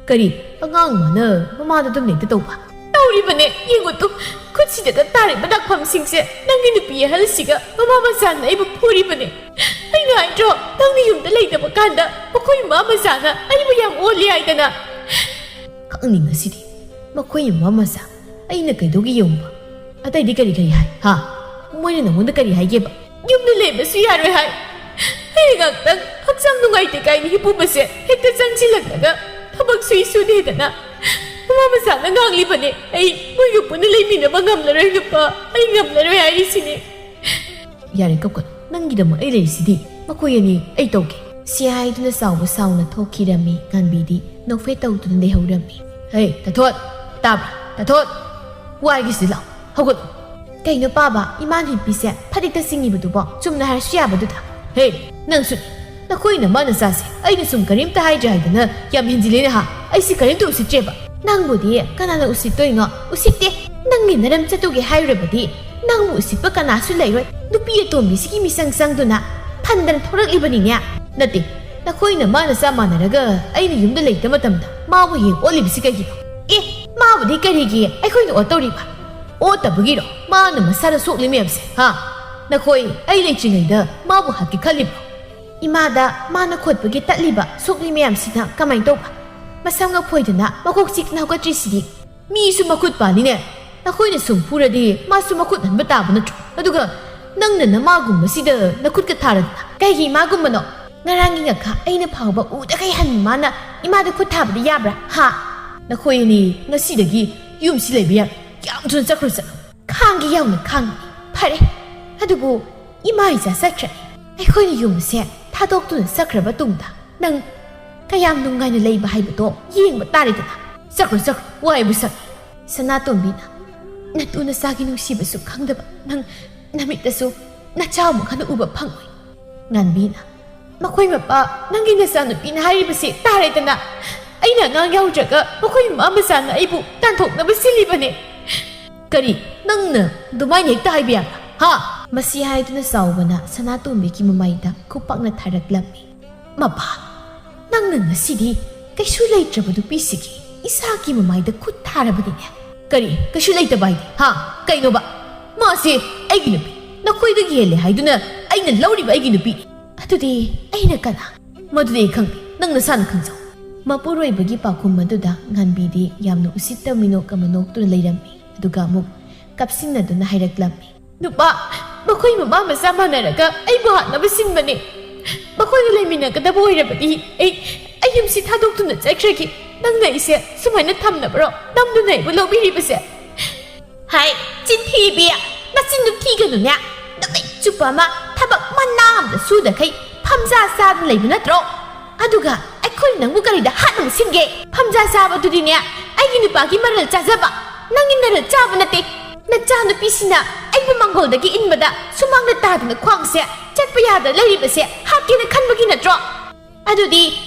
"ꯀꯔꯤ? ꯑꯉꯥꯡ ꯃꯥꯅ ꯃꯃꯥꯗ ꯑꯗꯨꯝ ꯍꯦꯛꯇ ꯇꯧꯕ?" "ꯇꯧꯔꯤꯕꯅꯦ, ꯌꯦꯡꯉꯨ ꯇꯨ, ꯈꯨꯠꯁꯤꯗꯒ ꯇꯥꯔꯤꯕ ꯗꯥꯛꯐꯝꯁꯤꯡꯁꯦ ꯅꯪꯒꯤ ꯅꯨꯄꯤ ꯑꯍꯜꯁꯤꯒ ꯃꯃꯥ ꯃꯆꯥꯅ ꯑꯩꯕꯨ ꯐꯨꯔꯤꯕꯅꯦ꯫ ꯑꯩꯅ ꯍꯥꯏꯗ꯭ꯔꯣ, ꯅꯪꯅ ꯌꯨꯝꯗ ꯂꯩꯇꯕ ꯀꯥꯟꯗ ꯃꯈꯣꯏ ꯃꯃꯥ ꯃꯆꯥꯅ ꯑꯩꯕꯨ ꯌꯥꯝ ꯑꯣꯜꯂꯤ ꯍꯥꯏꯗꯅ?" "ꯈꯪꯅꯤꯡꯉꯁꯤꯗꯤ, ꯃꯈꯣꯏ ꯃꯃꯥ ꯃꯆꯥ ꯑꯩꯅ ꯀꯩꯗꯧꯒꯦ ꯌꯦꯡꯉꯨꯕ? ꯑꯇꯩꯗꯤ ꯀꯔꯤ ꯀꯔꯤ ꯍꯥꯏ, ꯍꯥ? ꯃꯣꯏꯅ ꯅꯉꯣꯟꯗ ꯀꯔꯤ ꯍꯥꯏꯒꯦꯕ?" "ꯌꯨꯝꯗ ꯂꯩꯕꯁꯨ ꯌꯥꯔꯣꯏ ꯍꯥꯏ꯫ ꯑꯩ ꯉꯥꯛꯇꯪ ꯍꯛꯆꯥꯡ ꯅꯨꯡꯉꯥꯏꯇꯦ ꯀꯥꯏꯅ ꯍꯤꯞꯄꯨꯕꯁꯦ ꯍꯦꯛꯇ ꯆꯪꯁꯤꯜꯂꯛꯂꯒ ꯊꯕꯛ ꯁꯨꯏ ꯁꯨꯗꯦꯗꯅ ꯃꯃꯥ ꯃꯆꯥꯅ ꯉꯥꯡꯂꯤꯕꯅꯦ꯫ ꯑꯩ ꯃꯣꯏꯒ ꯄꯨꯟꯅ ꯂꯩꯃꯤꯟꯅꯕ ꯉꯝꯂꯔꯣꯏ ꯅꯨꯄꯥ, ꯑꯩ ꯉꯝꯂꯔꯣꯏ ꯍꯥꯏꯔꯤꯁꯤꯅꯦ꯫" "ꯌꯥꯔꯦ ꯀꯞꯀꯅꯨ, ꯅꯪꯒꯤꯗꯃꯛ ꯑꯩ ꯂꯩꯔꯤꯁꯤꯗꯤ, ꯃꯈꯣꯏ ꯑꯅꯤ ꯑꯩ ꯇꯧꯒꯦ꯫" ꯁꯤ ꯍꯥꯏꯗꯨꯅ ꯆꯥꯎꯕ ꯁꯥꯎꯅ ꯊꯣꯛꯈꯤꯔꯝꯃꯤ꯫ ꯉꯥꯟꯕꯤꯗꯤ ꯅꯣꯛꯐꯦꯠ ꯇꯧꯗꯨꯅ ꯂꯩꯍꯧꯔꯝꯃꯤ꯫ "ꯍꯦ, ꯇꯥꯊꯣꯠ! ꯇꯥꯕ꯭ꯔꯥ? ꯇꯥꯊꯣꯠ! ꯋꯥꯏꯒꯤꯁꯤꯗ ꯂꯥꯎ, ꯍꯧꯒꯠꯂꯣ!" "ꯀꯩꯅꯣ ꯄꯥꯕ, ꯏꯃꯥ ꯅꯨꯄꯤꯁꯦ ꯐꯗꯤꯛꯇ ꯆꯤꯡꯉꯤꯕꯗꯨꯕꯣ? ꯆꯨꯝꯅ ꯍꯥꯏꯔꯁꯨ ꯌꯥꯕꯗꯨꯗ꯫" "ꯍꯦ, ꯅꯪꯁꯨ! ꯅꯈꯣꯏ ꯅꯃꯥ ꯅꯆꯥꯁꯦ ꯑꯩꯅ ꯁꯨꯝ ꯀꯔꯤꯝꯇ ꯍꯥꯏꯗ꯭ꯔꯦ ꯍꯥꯏꯗꯅ ꯌꯥꯝ ꯍꯦꯟꯖꯤꯜꯂꯦꯅꯦ ꯍꯥ? ꯑꯩꯁꯤ ꯀꯔꯤꯝꯇ ꯎꯁꯤꯠꯇ꯭ꯔꯦꯕ꯫" "ꯅꯪꯕꯨꯗꯤ ꯀꯅꯥꯅ ꯎꯁꯤꯠꯇꯣꯏꯅꯣ? ꯎꯁꯤꯠꯇꯦ꯫ ꯅꯪꯒꯤ ꯅꯔꯝ ꯆꯠꯇꯨꯒꯦ ꯍꯥꯏꯔꯨꯔꯕꯗꯤ ꯅꯪꯕꯨ ꯎꯁꯤꯠꯄ ꯀꯅꯥꯁꯨ ꯂꯩꯔꯣꯏ꯫ ꯅꯨꯄꯤ ꯑꯇꯣꯝꯕꯤꯁꯤꯒꯤ ꯃꯤꯆꯪ ꯆꯪꯗꯨꯅ ꯐꯟꯗꯅ ꯊꯣꯔꯛꯂꯤꯕꯅꯤꯅꯦ꯫" "ꯅꯠꯇꯦ, ꯅꯈꯣꯏ ꯅꯃꯥ ꯅꯆꯥ ꯃꯥꯟꯅꯔꯒ ꯑꯩꯅ ꯌꯨꯝꯗ ꯂꯩꯇ ꯃꯇꯝꯗ ꯃꯥꯕꯨ ꯍꯦꯛ ꯑꯣꯠꯂꯤꯕꯁꯤ ꯀꯩꯒꯤꯅꯣ?" "ꯑꯦ, ꯃꯥꯕꯨꯗꯤ ꯀꯔꯤꯒꯤ ꯑꯩꯈꯣꯏꯅ ꯑꯣꯠꯇꯧꯔꯤꯕ? ꯑꯣꯠꯇꯕꯒꯤꯔꯣ ꯃꯥꯅ ꯃꯁꯥꯗ ꯁꯣꯛꯂꯤ ꯃꯌꯥꯝꯁꯦ, ꯍꯥ? ꯅꯈꯣꯏ ꯑꯩ ꯂꯩꯇ꯭ꯔꯤꯉꯩꯗ ꯃꯥꯕꯨ ꯍꯥꯠꯀꯦ ꯈꯜꯂꯤꯕ꯭ꯔꯣ?" "ꯏꯃꯥꯗ ꯃꯥꯅ ꯈꯣꯠꯄꯒꯤ ꯇꯠꯂꯤꯕ ꯁꯣꯛꯂꯤ ꯃꯌꯥꯝꯁꯤꯅ ꯀꯃꯥꯏꯅ ꯇꯧꯕ? ꯃꯁꯝꯒ ꯐꯣꯏꯗꯅ ꯃꯀꯣꯛ ꯆꯤꯛꯅ ꯍꯧꯒꯠꯇ꯭ꯔꯤꯁꯤꯗꯤ?" "ꯃꯤꯁꯨ ꯃꯈꯨꯠ ꯄꯥꯜꯂꯤꯅꯦ꯫ ꯅꯈꯣꯏꯅ ꯁꯨꯝ ꯐꯨꯔꯗꯤ ꯃꯥꯁꯨ ꯃꯈꯨꯠ ꯍꯟꯕ ꯇꯥꯕ ꯅꯠꯇ꯭ꯔꯣ? ꯑꯗꯨꯒ ꯅꯪꯅ ꯅꯃꯥꯒꯨꯝꯕꯁꯤꯗ ꯅꯈꯨꯠꯀ ꯊꯥꯔꯗꯅ?" "ꯀꯩꯒꯤ ꯏꯃꯥꯒꯨꯝꯕꯅꯣ? ꯉꯔꯥꯡꯒꯤ ꯉꯈꯥ ꯑꯩꯅ ꯐꯥꯎꯕ ꯎꯗꯈꯩ ꯍꯟꯕ ꯃꯥꯅ ꯏꯃꯥꯗ ꯈꯨꯠ ꯊꯥꯕꯗꯤ ꯌꯥꯕ꯭ꯔꯥ? ꯍꯥ?" "ꯅꯈꯣꯏ ꯑꯅꯤ ꯉꯁꯤꯗꯒꯤ ꯌꯨꯝꯁꯤ ꯂꯩꯕ ꯌꯥꯔꯣꯏ꯫ ꯌꯥꯝ ꯊꯨꯅ ꯆꯠꯈ꯭ꯔꯣ, ꯆꯠꯂꯣ꯫" "ꯈꯥꯡꯒꯦ ꯌꯥꯎꯅ ꯈꯥꯡꯒꯦ꯫ ꯐꯔꯦ, ꯑꯗꯨꯕꯨ ꯏꯃꯥ ꯏꯆꯥ ꯆꯠꯈ꯭ꯔꯦ꯫ ꯑꯩꯈꯣꯏꯅ ꯌꯨꯝ ꯑꯁꯦ ꯊꯥꯗꯣꯛꯇꯨꯅ ꯆꯠꯈ꯭ꯔꯕ ꯇꯨꯡꯗ ꯅꯪ ꯀꯌꯥꯝ ꯅꯨꯡꯉꯥꯏꯅ ꯂꯩꯕ ꯍꯥꯏꯕꯗꯣ ꯌꯦꯡꯕ ꯇꯥꯔꯦꯗꯅ꯫" "ꯆꯠꯈ꯭ꯔꯣ, ꯆꯠꯈ꯭ꯔꯣ, ꯋꯥꯏꯕꯨ ꯁꯪꯉꯦ꯫" ꯁꯅꯥꯇꯣꯝꯕꯤꯅ ꯅꯇꯨ ꯅꯆꯥꯒꯤ ꯅꯨꯡꯁꯤꯕꯁꯨ ꯈꯪꯗꯕ ꯅꯪ ꯅꯃꯤꯠꯇꯁꯨ ꯅꯆꯥꯃꯨꯛ ꯍꯟꯅ ꯎꯕ ꯐꯪꯉꯣꯏ꯫ ꯉꯥꯟꯕꯤꯅ, "ꯃꯈꯣꯏ ꯃꯄꯥ, ꯅꯪꯒꯤ ꯅꯆꯥꯅꯨꯄꯤꯅ ꯍꯥꯏꯔꯤꯕꯁꯦ ꯇꯥꯔꯦꯗꯅ꯫ ꯑꯩꯅ ꯑꯉꯥꯡ ꯌꯥꯎꯗ꯭ꯔꯒ ꯃꯈꯣꯏ ꯃꯃꯥ ꯃꯆꯥꯅ ꯑꯩꯕꯨ ꯇꯥꯟꯊꯣꯛꯅꯕ ꯁꯤꯜꯂꯤꯕꯅꯦ꯫" "ꯀꯔꯤ? ꯅꯪꯅ ꯑꯗꯨꯃꯥꯏꯅ ꯍꯦꯛꯇ ꯍꯥꯏꯕ ꯌꯥꯕ꯭ꯔꯥ? ꯍꯥ?" ꯃꯁꯤ ꯍꯥꯏꯗꯨꯅ ꯆꯥꯎꯕꯅ ꯁꯅꯥꯇꯣꯝꯕꯤꯒꯤ ꯃꯃꯥꯏꯗ ꯈꯨꯄꯥꯛꯅ ꯊꯥꯔꯛꯂꯝꯃꯤ꯫ "ꯃꯄꯥ, ꯅꯪꯅ ꯉꯁꯤꯗꯤ ꯀꯩꯁꯨ ꯂꯩꯇ꯭ꯔꯕ ꯅꯨꯄꯤꯁꯤꯒꯤ ꯏꯁꯥꯒꯤ ꯃꯃꯥꯏꯗ ꯈꯨꯠ ꯊꯥꯔꯕꯅꯤꯅꯦ꯫" "ꯀꯔꯤ? ꯀꯩꯁꯨ ꯂꯩꯇꯕ ꯍꯥꯏꯗꯤ? ꯍꯥ? ꯀꯩꯅꯣꯕ? ꯃꯥꯁꯦ ꯑꯩꯒꯤ ꯅꯨꯄꯤ, ꯅꯈꯣꯏꯗꯒꯤ ꯍꯦꯜꯂꯦ ꯍꯥꯏꯗꯨꯅ ꯑꯩꯅ ꯂꯧꯔꯤꯕ ꯑꯩꯒꯤ ꯅꯨꯄꯤ꯫ ꯑꯗꯨꯗꯤ ꯑꯩꯅ ꯀꯅꯥ?" "ꯃꯗꯨꯗꯤ ꯑꯩ ꯈꯪꯗꯦ, ꯅꯪ ꯅꯁꯥꯅ ꯈꯪꯖꯧ꯫" ꯃꯄꯨꯔꯣꯏꯕꯒꯤ ꯄꯥꯎꯈꯨꯝ ꯑꯗꯨꯗ ꯉꯥꯟꯕꯤꯗꯤ ꯌꯥꯝꯅ ꯎꯁꯤꯠꯇꯕ ꯃꯤꯅꯣꯛ ꯑꯃ ꯅꯣꯛꯇꯨꯅ ꯂꯩꯔꯝꯃꯤ, ꯑꯗꯨꯒ ꯑꯃꯨꯛ ꯀꯞꯁꯤꯟꯅꯗꯨꯅ ꯍꯥꯏꯔꯛꯂꯝꯃꯤ꯫ "ꯅꯨꯄꯥ, ꯃꯈꯣꯏ ꯃꯃꯥ ꯃꯆꯥ ꯃꯥꯟꯅꯔꯒ ꯑꯩꯕꯨ ꯍꯥꯠꯅꯕ ꯁꯤꯟꯕꯅꯦ꯫ ꯃꯈꯣꯏꯒ ꯂꯩꯃꯤꯟꯅꯒꯗꯕ ꯑꯣꯏꯔꯕꯗꯤ ꯑꯩ, ꯑꯩ ꯌꯨꯝꯁꯤ ꯊꯥꯗꯣꯛꯇꯨꯅ ꯆꯠꯈ꯭ꯔꯒꯦ꯫ ꯅꯪꯅ ꯑꯩꯁꯦ ꯁꯨꯃꯥꯏꯅ ꯊꯝꯅꯕ꯭ꯔꯣ ꯅꯝꯗꯨꯅ ꯑꯩꯕꯨ ꯂꯧꯕꯤꯔꯤꯕꯁꯦ?" "ꯍꯥꯏ, ꯆꯤꯟꯊꯤꯕꯤ, ꯅꯆꯤꯟꯗꯨ ꯊꯤꯒꯅꯨꯅꯦ꯫ ꯅꯨꯃꯤꯠ ꯆꯨꯞꯄ ꯑꯃ ꯊꯕꯛ ꯃꯅꯥ ꯑꯃꯗ ꯁꯨꯗꯈꯩ ꯐꯝꯖꯥ ꯆꯥꯗꯨꯅ ꯂꯩꯕ ꯅꯠꯇ꯭ꯔꯣ? ꯑꯗꯨꯒ ꯑꯩꯈꯣꯏꯅ ꯅꯪꯕꯨ ꯀꯔꯤꯗ ꯍꯥꯠꯅꯕ ꯁꯤꯟꯒꯦ? ꯐꯝꯖꯥ ꯆꯥꯕꯗꯨꯗꯤꯅꯦ, ꯑꯩꯒꯤ ꯅꯨꯄꯥꯒꯤ ꯃꯔꯜ ꯆꯥꯖꯕ, ꯅꯪꯒꯤ ꯅꯔꯜ ꯆꯥꯕ ꯅꯠꯇꯦ꯫ ꯅꯆꯥꯅꯨꯄꯤꯁꯤꯅ ꯑꯩꯕꯨ ꯃꯪꯒꯣꯜꯗꯒꯤ ꯏꯟꯕꯗ ꯁꯨꯃꯥꯡꯗ ꯇꯥꯗꯅ ꯈ꯭ꯋꯥꯡꯁꯦ ꯆꯠꯄ ꯌꯥꯗ ꯂꯩꯔꯤꯕꯁꯦ ꯍꯥꯠꯀꯦꯅ ꯈꯟꯕꯒꯤ ꯅꯠꯇ꯭ꯔꯣ? ꯑꯗꯨꯗꯤ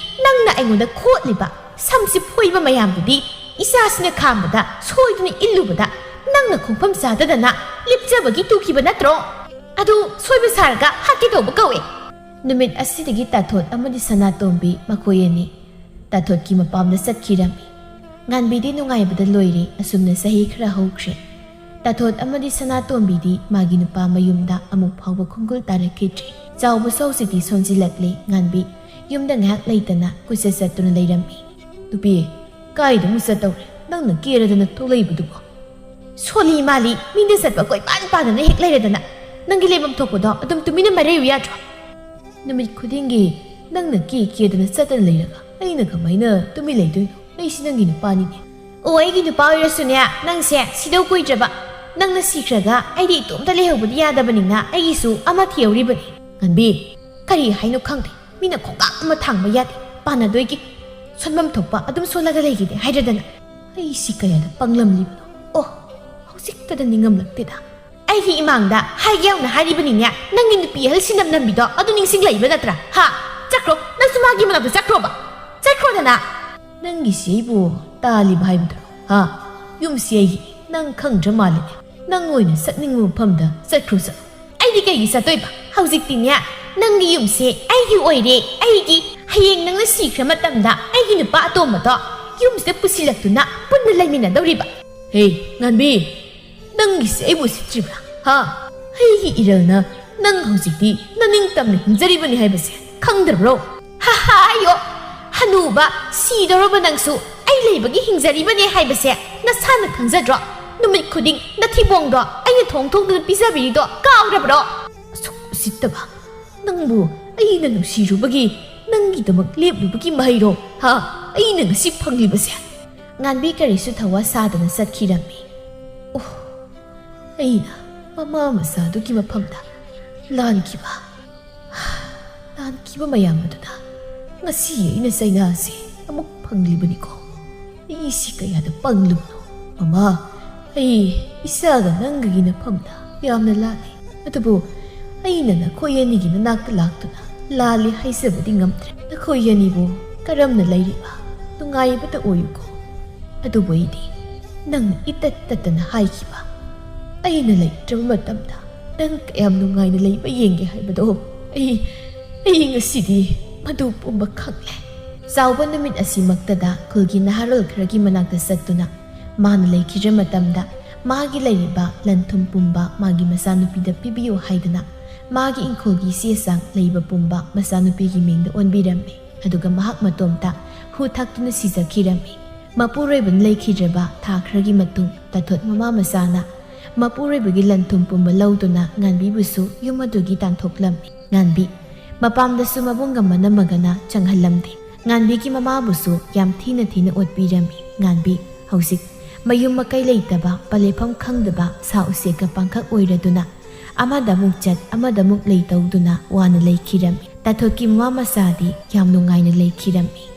ꯅꯪꯅ ꯑꯩꯉꯣꯟꯗ ꯈꯣꯠꯂꯤꯕ ꯁꯝꯁꯤ ꯐꯣꯏꯕ ꯃꯌꯥꯝꯗꯨꯗꯤ ꯏꯆꯥꯁꯤꯅ ꯈꯥꯝꯕꯗ ꯁꯣꯏꯗꯨꯅ ꯏꯜꯂꯨꯕꯗ ꯅꯪꯅ ꯈꯣꯡꯐꯝ ꯆꯥꯗꯗꯅ ꯂꯦꯞꯆꯕꯒꯤ ꯇꯨꯈꯤꯕ ꯅꯠꯇ꯭ꯔꯣ? ꯑꯗꯨ ꯁꯣꯏꯕ ꯁꯥꯔꯒ ꯍꯥꯠꯀꯦ ꯇꯧꯕ ꯀꯧꯏ꯫" ꯅꯨꯃꯤꯠ ꯑꯁꯤꯗꯒꯤ ꯇꯥꯊꯣꯠ ꯑꯃꯗꯤ ꯁꯅꯥꯇꯣꯝꯕꯤ ꯃꯈꯣꯏ ꯑꯅꯤ ꯇꯥꯊꯣꯠꯀꯤ ꯃꯄꯥꯝꯗ ꯆꯠꯈꯤꯔꯝꯃꯤ꯫ ꯉꯥꯟꯕꯤꯗꯤ ꯅꯨꯡꯉꯥꯏꯕꯗ ꯂꯣꯏꯔꯦ꯫ ꯑꯁꯨꯝꯅ ꯆꯍꯤ ꯈꯔ ꯍꯧꯈ꯭ꯔꯦ꯫ ꯇꯥꯊꯣꯠ ꯑꯃꯗꯤ ꯁꯅꯥꯇꯣꯝꯕꯤꯗꯤ ꯃꯥꯒꯤ ꯅꯨꯄꯥ ꯃꯌꯨꯝꯗ ꯑꯃꯨꯛ ꯐꯥꯎꯕ ꯈꯣꯡꯒꯨꯜ ꯇꯥꯔꯛꯈꯤꯗ꯭ꯔꯦ꯫ ꯆꯥꯎꯕꯁꯨ ꯍꯧꯖꯤꯛꯇꯤ ꯁꯣꯟꯖꯤꯜꯂꯛꯂꯦ꯫ ꯉꯥꯟꯕꯤ ꯌꯨꯝꯗ ꯉꯥꯏꯍꯥꯛ ꯂꯩꯇꯅ ꯀꯣꯏꯆꯠ ꯆꯠꯇꯨꯅ ꯂꯩꯔꯝꯃꯤ꯫ "ꯅꯨꯄꯤ, ꯀꯥꯏꯗ ꯑꯃꯨꯛ ꯆꯠꯇꯧꯔꯦ? ꯅꯪꯅ ꯀꯦꯔꯗꯅ ꯊꯣꯛꯂꯛꯏꯕꯗꯨꯕꯣ?" "ꯁꯣꯜꯂꯤ ꯃꯥꯜꯂꯤ, ꯃꯤꯅ ꯆꯠꯄ ꯀꯣꯏꯄꯥꯟ ꯄꯥꯟꯗꯅ ꯍꯦꯛ ꯂꯩꯔꯗꯅ꯫ ꯅꯪꯒꯤ ꯂꯩꯐꯝ ꯊꯣꯛꯄꯗꯣ ꯑꯗꯨꯝ ꯇꯨꯃꯤꯟꯅ ꯃꯔꯩꯌꯨ ꯌꯥꯗ꯭ꯔꯣ?" "ꯅꯨꯃꯤꯠ ꯈꯨꯗꯤꯡꯒꯤ ꯅꯪꯅ ꯀꯦ ꯀꯦꯗꯅ ꯆꯠꯇꯅ ꯂꯩꯔꯒ ꯑꯩꯅ ꯀꯃꯥꯏꯅ ꯇꯨꯃꯤꯟ ꯂꯩꯗꯣꯏꯅꯣ? ꯑꯩꯁꯤ ꯅꯪꯒꯤ ꯅꯨꯄꯥꯅꯤꯅꯦ꯫" "ꯑꯣ, ꯑꯩꯒꯤ ꯅꯨꯄꯥ ꯑꯣꯏꯔꯁꯨꯅꯦ, ꯅꯪꯁꯦ ꯁꯤꯗꯧ ꯀꯨꯏꯗ꯭ꯔꯕ꯫ ꯅꯪꯅ ꯁꯤꯈ꯭ꯔꯒ ꯑꯩꯗꯤ ꯏꯇꯣꯝꯇ ꯂꯩꯍꯧꯕꯗꯤ ꯌꯥꯗꯕꯅꯤꯅ ꯑꯩꯒꯤꯁꯨ ꯑꯃ ꯊꯤꯍꯧꯔꯤꯕꯅꯤ꯫" "ꯉꯥꯟꯕꯤ, ꯀꯔꯤ ꯍꯥꯏꯅꯣ ꯈꯪꯗꯦ꯫ ꯃꯤꯅ ꯈꯣꯡꯀꯥꯞ ꯑꯃ ꯊꯥꯡꯕ ꯌꯥꯗꯦ꯫ ꯄꯥꯟꯅꯗꯣꯏꯒꯤ ꯁꯣꯟꯐꯝ ꯊꯣꯛꯄ ꯑꯗꯨꯝ ꯁꯣꯜꯂꯒ ꯂꯩꯈꯤꯗꯦ ꯍꯥꯏꯗ꯭ꯔꯗꯅ꯫ ꯑꯩꯁꯤ ꯀꯌꯥꯗ ꯄꯪꯂꯝꯂꯤꯕꯅꯣ꯫ ꯑꯣ, ꯆꯤꯛꯄꯗ ꯅꯤꯡꯉꯝꯂꯛꯇꯦꯗ꯫ ꯑꯩꯒꯤ ꯏꯃꯥꯡꯗ ꯍꯥꯏꯒꯦ ꯌꯥꯎꯅ ꯍꯥꯏꯔꯤꯕꯅꯤꯅꯦ, ꯅꯪꯒꯤ ꯅꯨꯄꯤ ꯑꯍꯜ ꯁꯤꯅꯝ ꯅꯝꯕꯤꯗꯣ ꯑꯗꯨ ꯅꯤꯡꯁꯤꯡꯂꯛꯏꯕ ꯅꯠꯇ꯭ꯔꯥ? ꯍꯥ? ꯆꯠꯈ꯭ꯔꯣ, ꯅꯪꯁꯨ ꯃꯥꯒꯤ ꯃꯅꯥꯛꯇ ꯆꯠꯈ꯭ꯔꯣꯕ꯫ ꯆꯠꯈ꯭ꯔꯣꯗꯅ꯫ ꯅꯪꯒꯤꯁꯤ ꯑꯩꯕꯨ ꯇꯥꯜꯂꯤꯕ ꯍꯥꯏꯕꯗꯨꯔꯣ? ꯍꯥ? ꯌꯨꯝꯁꯤ ꯑꯩꯒꯤ, ꯅꯪ ꯈꯪꯗ꯭ꯔ ꯃꯥꯜꯂꯦꯅꯦ꯫ ꯅꯪ ꯑꯣꯏꯅ ꯆꯠꯅꯤꯡꯕ ꯃꯐꯝꯗ ꯆꯠꯈ꯭ꯔꯣ ꯆꯠꯂꯣ꯫ ꯑꯩꯗꯤ ꯀꯩꯒꯤ ꯆꯠꯇꯣꯏꯕ? ꯍꯧꯖꯤꯛꯇꯤꯅꯦ, ꯅꯪꯒꯤ ꯌꯨꯝꯁꯦ ꯑꯩꯒꯤ ꯑꯣꯏꯔꯦ, ꯑꯩꯒꯤ꯫ ꯍꯌꯦꯡ ꯅꯪꯅ ꯁꯤꯈ꯭ꯔ ꯃꯇꯝꯗ ꯑꯩꯒꯤ ꯅꯨꯄꯥ ꯑꯇꯣꯝꯕꯗꯣ ꯌꯨꯝꯁꯤꯗ ꯄꯨꯁꯤꯜꯂꯛꯇꯨꯅ ꯄꯨꯟꯅ ꯂꯩꯃꯤꯟꯅꯗꯧꯔꯤꯕ꯫ ꯍꯦ, ꯉꯥꯟꯕꯤ, ꯅꯪꯒꯤꯁꯦ ꯑꯩꯕꯨ ꯎꯁꯤꯠꯇ꯭ꯔꯤꯕ꯭ꯔꯥ? ꯍꯥ? ꯑꯩꯒꯤ ꯏꯔꯜꯅ ꯅꯪ ꯍꯧꯖꯤꯛꯇꯤ ꯅꯅꯤꯡꯇꯝꯅ ꯍꯤꯡꯖꯔꯤꯕꯅꯤ ꯍꯥꯏꯕꯁꯦ ꯈꯪꯗ꯭ꯔꯕ꯭ꯔꯣ? ꯍꯥ, ꯍꯥ, ꯑꯌꯣ! ꯍꯅꯨꯕ ꯁꯤꯗꯧꯔꯕ ꯅꯪꯁꯨ ꯑꯩ ꯂꯩꯕꯒꯤ ꯍꯤꯡꯖꯔꯤꯕꯅꯦ ꯍꯥꯏꯕꯁꯦ ꯅꯁꯥꯅ ꯈꯪꯖꯗ꯭ꯔꯣ? ꯅꯨꯃꯤꯠ ꯈꯨꯗꯤꯡ ꯅꯊꯤꯕꯣꯡꯗꯣ ꯑꯩꯅ ꯊꯣꯡ ꯊꯣꯡꯗꯨꯅ ꯄꯤꯖꯕꯤꯔꯤꯗꯣ ꯀꯥꯎꯔꯕ꯭ꯔꯣ? ꯑꯁꯨꯛ ꯎꯁꯤꯠꯇꯕ! ꯅꯪꯕꯨ ꯑꯩꯅ ꯅꯨꯡꯁꯤꯔꯨꯕꯒꯤ, ꯅꯪꯒꯤꯗꯃꯛ ꯂꯦꯞꯂꯨꯕꯒꯤ ꯃꯍꯩꯔꯣ? ꯍꯥ? ꯑꯩꯅ ꯉꯁꯤ ꯐꯪꯂꯤꯕꯁꯦ? ꯉꯥꯟꯕꯤ ꯀꯔꯤꯁꯨ ꯊꯧꯋꯥ ꯁꯥꯗꯅ ꯆꯠꯈꯤꯔꯝꯃꯤ꯫ ꯑꯣ, ꯑꯩꯅ ꯃꯃꯥ ꯃꯆꯥꯗꯨꯒꯤ ꯃꯐꯝꯗ ꯂꯥꯟꯈꯤꯕ, ꯂꯥꯟꯈꯤꯕ ꯃꯌꯥꯝ ꯑꯗꯨꯅ ꯉꯁꯤ ꯑꯩꯅ ꯆꯩꯅꯥꯁꯦ ꯑꯃꯨꯛ ꯐꯪꯂꯤꯕꯅꯤꯀꯣ꯫ ꯑꯩꯁꯤ ꯀꯌꯥꯗ ꯄꯪꯂꯨꯕꯅꯣ꯫ ꯃꯃꯥ, ꯑꯩ ꯏꯆꯥꯒ ꯅꯪꯒꯒꯤ ꯅꯐꯝꯗ ꯌꯥꯝꯅ ꯂꯥꯜꯂꯤ꯫ ꯑꯗꯨꯕꯨ ꯑꯩꯅ ꯅꯈꯣꯏ ꯑꯅꯤꯒꯤ ꯅꯅꯥꯛꯇ ꯂꯥꯛꯇꯨꯅ ꯂꯥꯜꯂꯤ ꯍꯥꯏꯖꯕꯗꯤ ꯉꯝꯗ꯭ꯔꯦ꯫ ꯅꯈꯣꯏ ꯑꯅꯤꯕꯨ ꯀꯔꯝꯅ ꯂꯩꯔꯤꯕ? ꯅꯨꯡꯉꯥꯏꯕꯇ ꯑꯣꯏꯌꯨꯀꯣ꯫ ꯑꯗꯨꯕꯨ ꯑꯩꯗꯤ ꯅꯪꯅ ꯏꯇꯠ ꯇꯠꯇꯅ ꯍꯥꯏꯈꯤꯕ, ꯑꯩꯅ ꯂꯩꯇ꯭ꯔꯕ ꯃꯇꯝꯗ ꯅꯪ ꯀꯌꯥꯝ ꯅꯨꯡꯉꯥꯏꯅ ꯂꯩꯕ ꯌꯦꯡꯒꯦ ꯍꯥꯏꯕꯗꯣ ꯑꯩ, ꯑꯩ ꯉꯁꯤꯗꯤ ꯃꯗꯨ ꯄꯨꯝꯕ ꯈꯪꯂꯦ꯫ ꯆꯥꯎꯕ ꯅꯨꯃꯤꯠ ꯑꯁꯤꯃꯛꯇꯗ ꯈꯨꯜꯒꯤ ꯅꯍꯥꯔꯣꯜ ꯈꯔꯒꯤ ꯃꯅꯥꯛꯇ ꯆꯠꯇꯨꯅ ꯃꯥꯅ ꯂꯩꯈꯤꯗ꯭ꯔ ꯃꯇꯝꯗ ꯃꯥꯒꯤ ꯂꯩꯔꯤꯕ ꯂꯟ ꯊꯨꯝ ꯄꯨꯝꯕ ꯃꯥꯒꯤ ꯃꯆꯥꯅꯨꯄꯤꯗ ꯄꯤꯕꯤꯌꯨ ꯍꯥꯏꯗꯨꯅ ꯃꯥꯒꯤ ꯏꯪꯈꯣꯜꯒꯤ ꯆꯦ ꯆꯥꯡ ꯂꯩꯕ ꯄꯨꯝꯕ ꯃꯆꯥꯅꯨꯄꯤꯒꯤ ꯃꯤꯡꯗ ꯑꯣꯟꯕꯤꯔꯝꯃꯤ꯫ ꯑꯗꯨꯒ ꯃꯍꯥꯛ ꯃꯇꯣꯝꯇ ꯍꯨ ꯊꯛꯇꯨꯅ ꯁꯤꯖꯈꯤꯔꯝꯃꯤ꯫ ꯃꯄꯨꯔꯣꯏꯕꯅ ꯂꯩꯈꯤꯗ꯭ꯔꯕ ꯊꯥ ꯈꯔꯒꯤ ꯃꯇꯨꯡ ꯇꯥꯊꯣꯠ ꯃꯃꯥ ꯃꯆꯥꯅ ꯃꯄꯨꯔꯣꯏꯕꯒꯤ ꯂꯟ ꯊꯨꯝ ꯄꯨꯝꯕ ꯂꯧꯗꯨꯅ ꯉꯥꯟꯕꯤꯕꯨꯁꯨ ꯌꯨꯝ ꯑꯗꯨꯒꯤ ꯇꯥꯟꯊꯣꯛꯂꯝꯃꯤ꯫ ꯉꯥꯟꯕꯤ ꯃꯄꯥꯝꯗꯁꯨ ꯃꯕꯨꯡꯒ ꯃꯅꯝꯃꯒꯅ ꯆꯪꯍꯜꯂꯝꯗꯦ꯫ ꯉꯥꯟꯕꯤꯒꯤ ꯃꯃꯥꯕꯨꯁꯨ ꯌꯥꯝ ꯊꯤꯅ ꯊꯤꯅ ꯑꯣꯠꯄꯤꯔꯝꯃꯤ꯫ ꯉꯥꯟꯕꯤ ꯍꯧꯖꯤꯛ ꯃꯌꯨꯝ ꯃꯀꯩ ꯂꯩꯇꯕ, ꯄꯂꯦꯐꯝ ꯈꯪꯗꯕ ꯁꯥ ꯎꯆꯦꯛꯀ ꯄꯥꯡꯈꯛ ꯑꯣꯏꯔꯗꯨꯅ ꯑꯃꯗ ꯑꯃꯨꯛ ꯆꯠ, ꯑꯃꯗ ꯑꯃꯨꯛ ꯂꯩ ꯇꯧꯗꯨꯅ ꯋꯥꯅ ꯂꯩꯈꯤꯔꯝꯃꯤ꯫ ꯇꯥꯊꯣꯠꯀꯤ ꯃꯃꯥ ꯃꯆꯥꯗꯤ ꯌꯥꯝ ꯅꯨꯡꯉꯥꯏꯅ ꯂꯩꯈꯤꯔꯝꯃꯤ꯫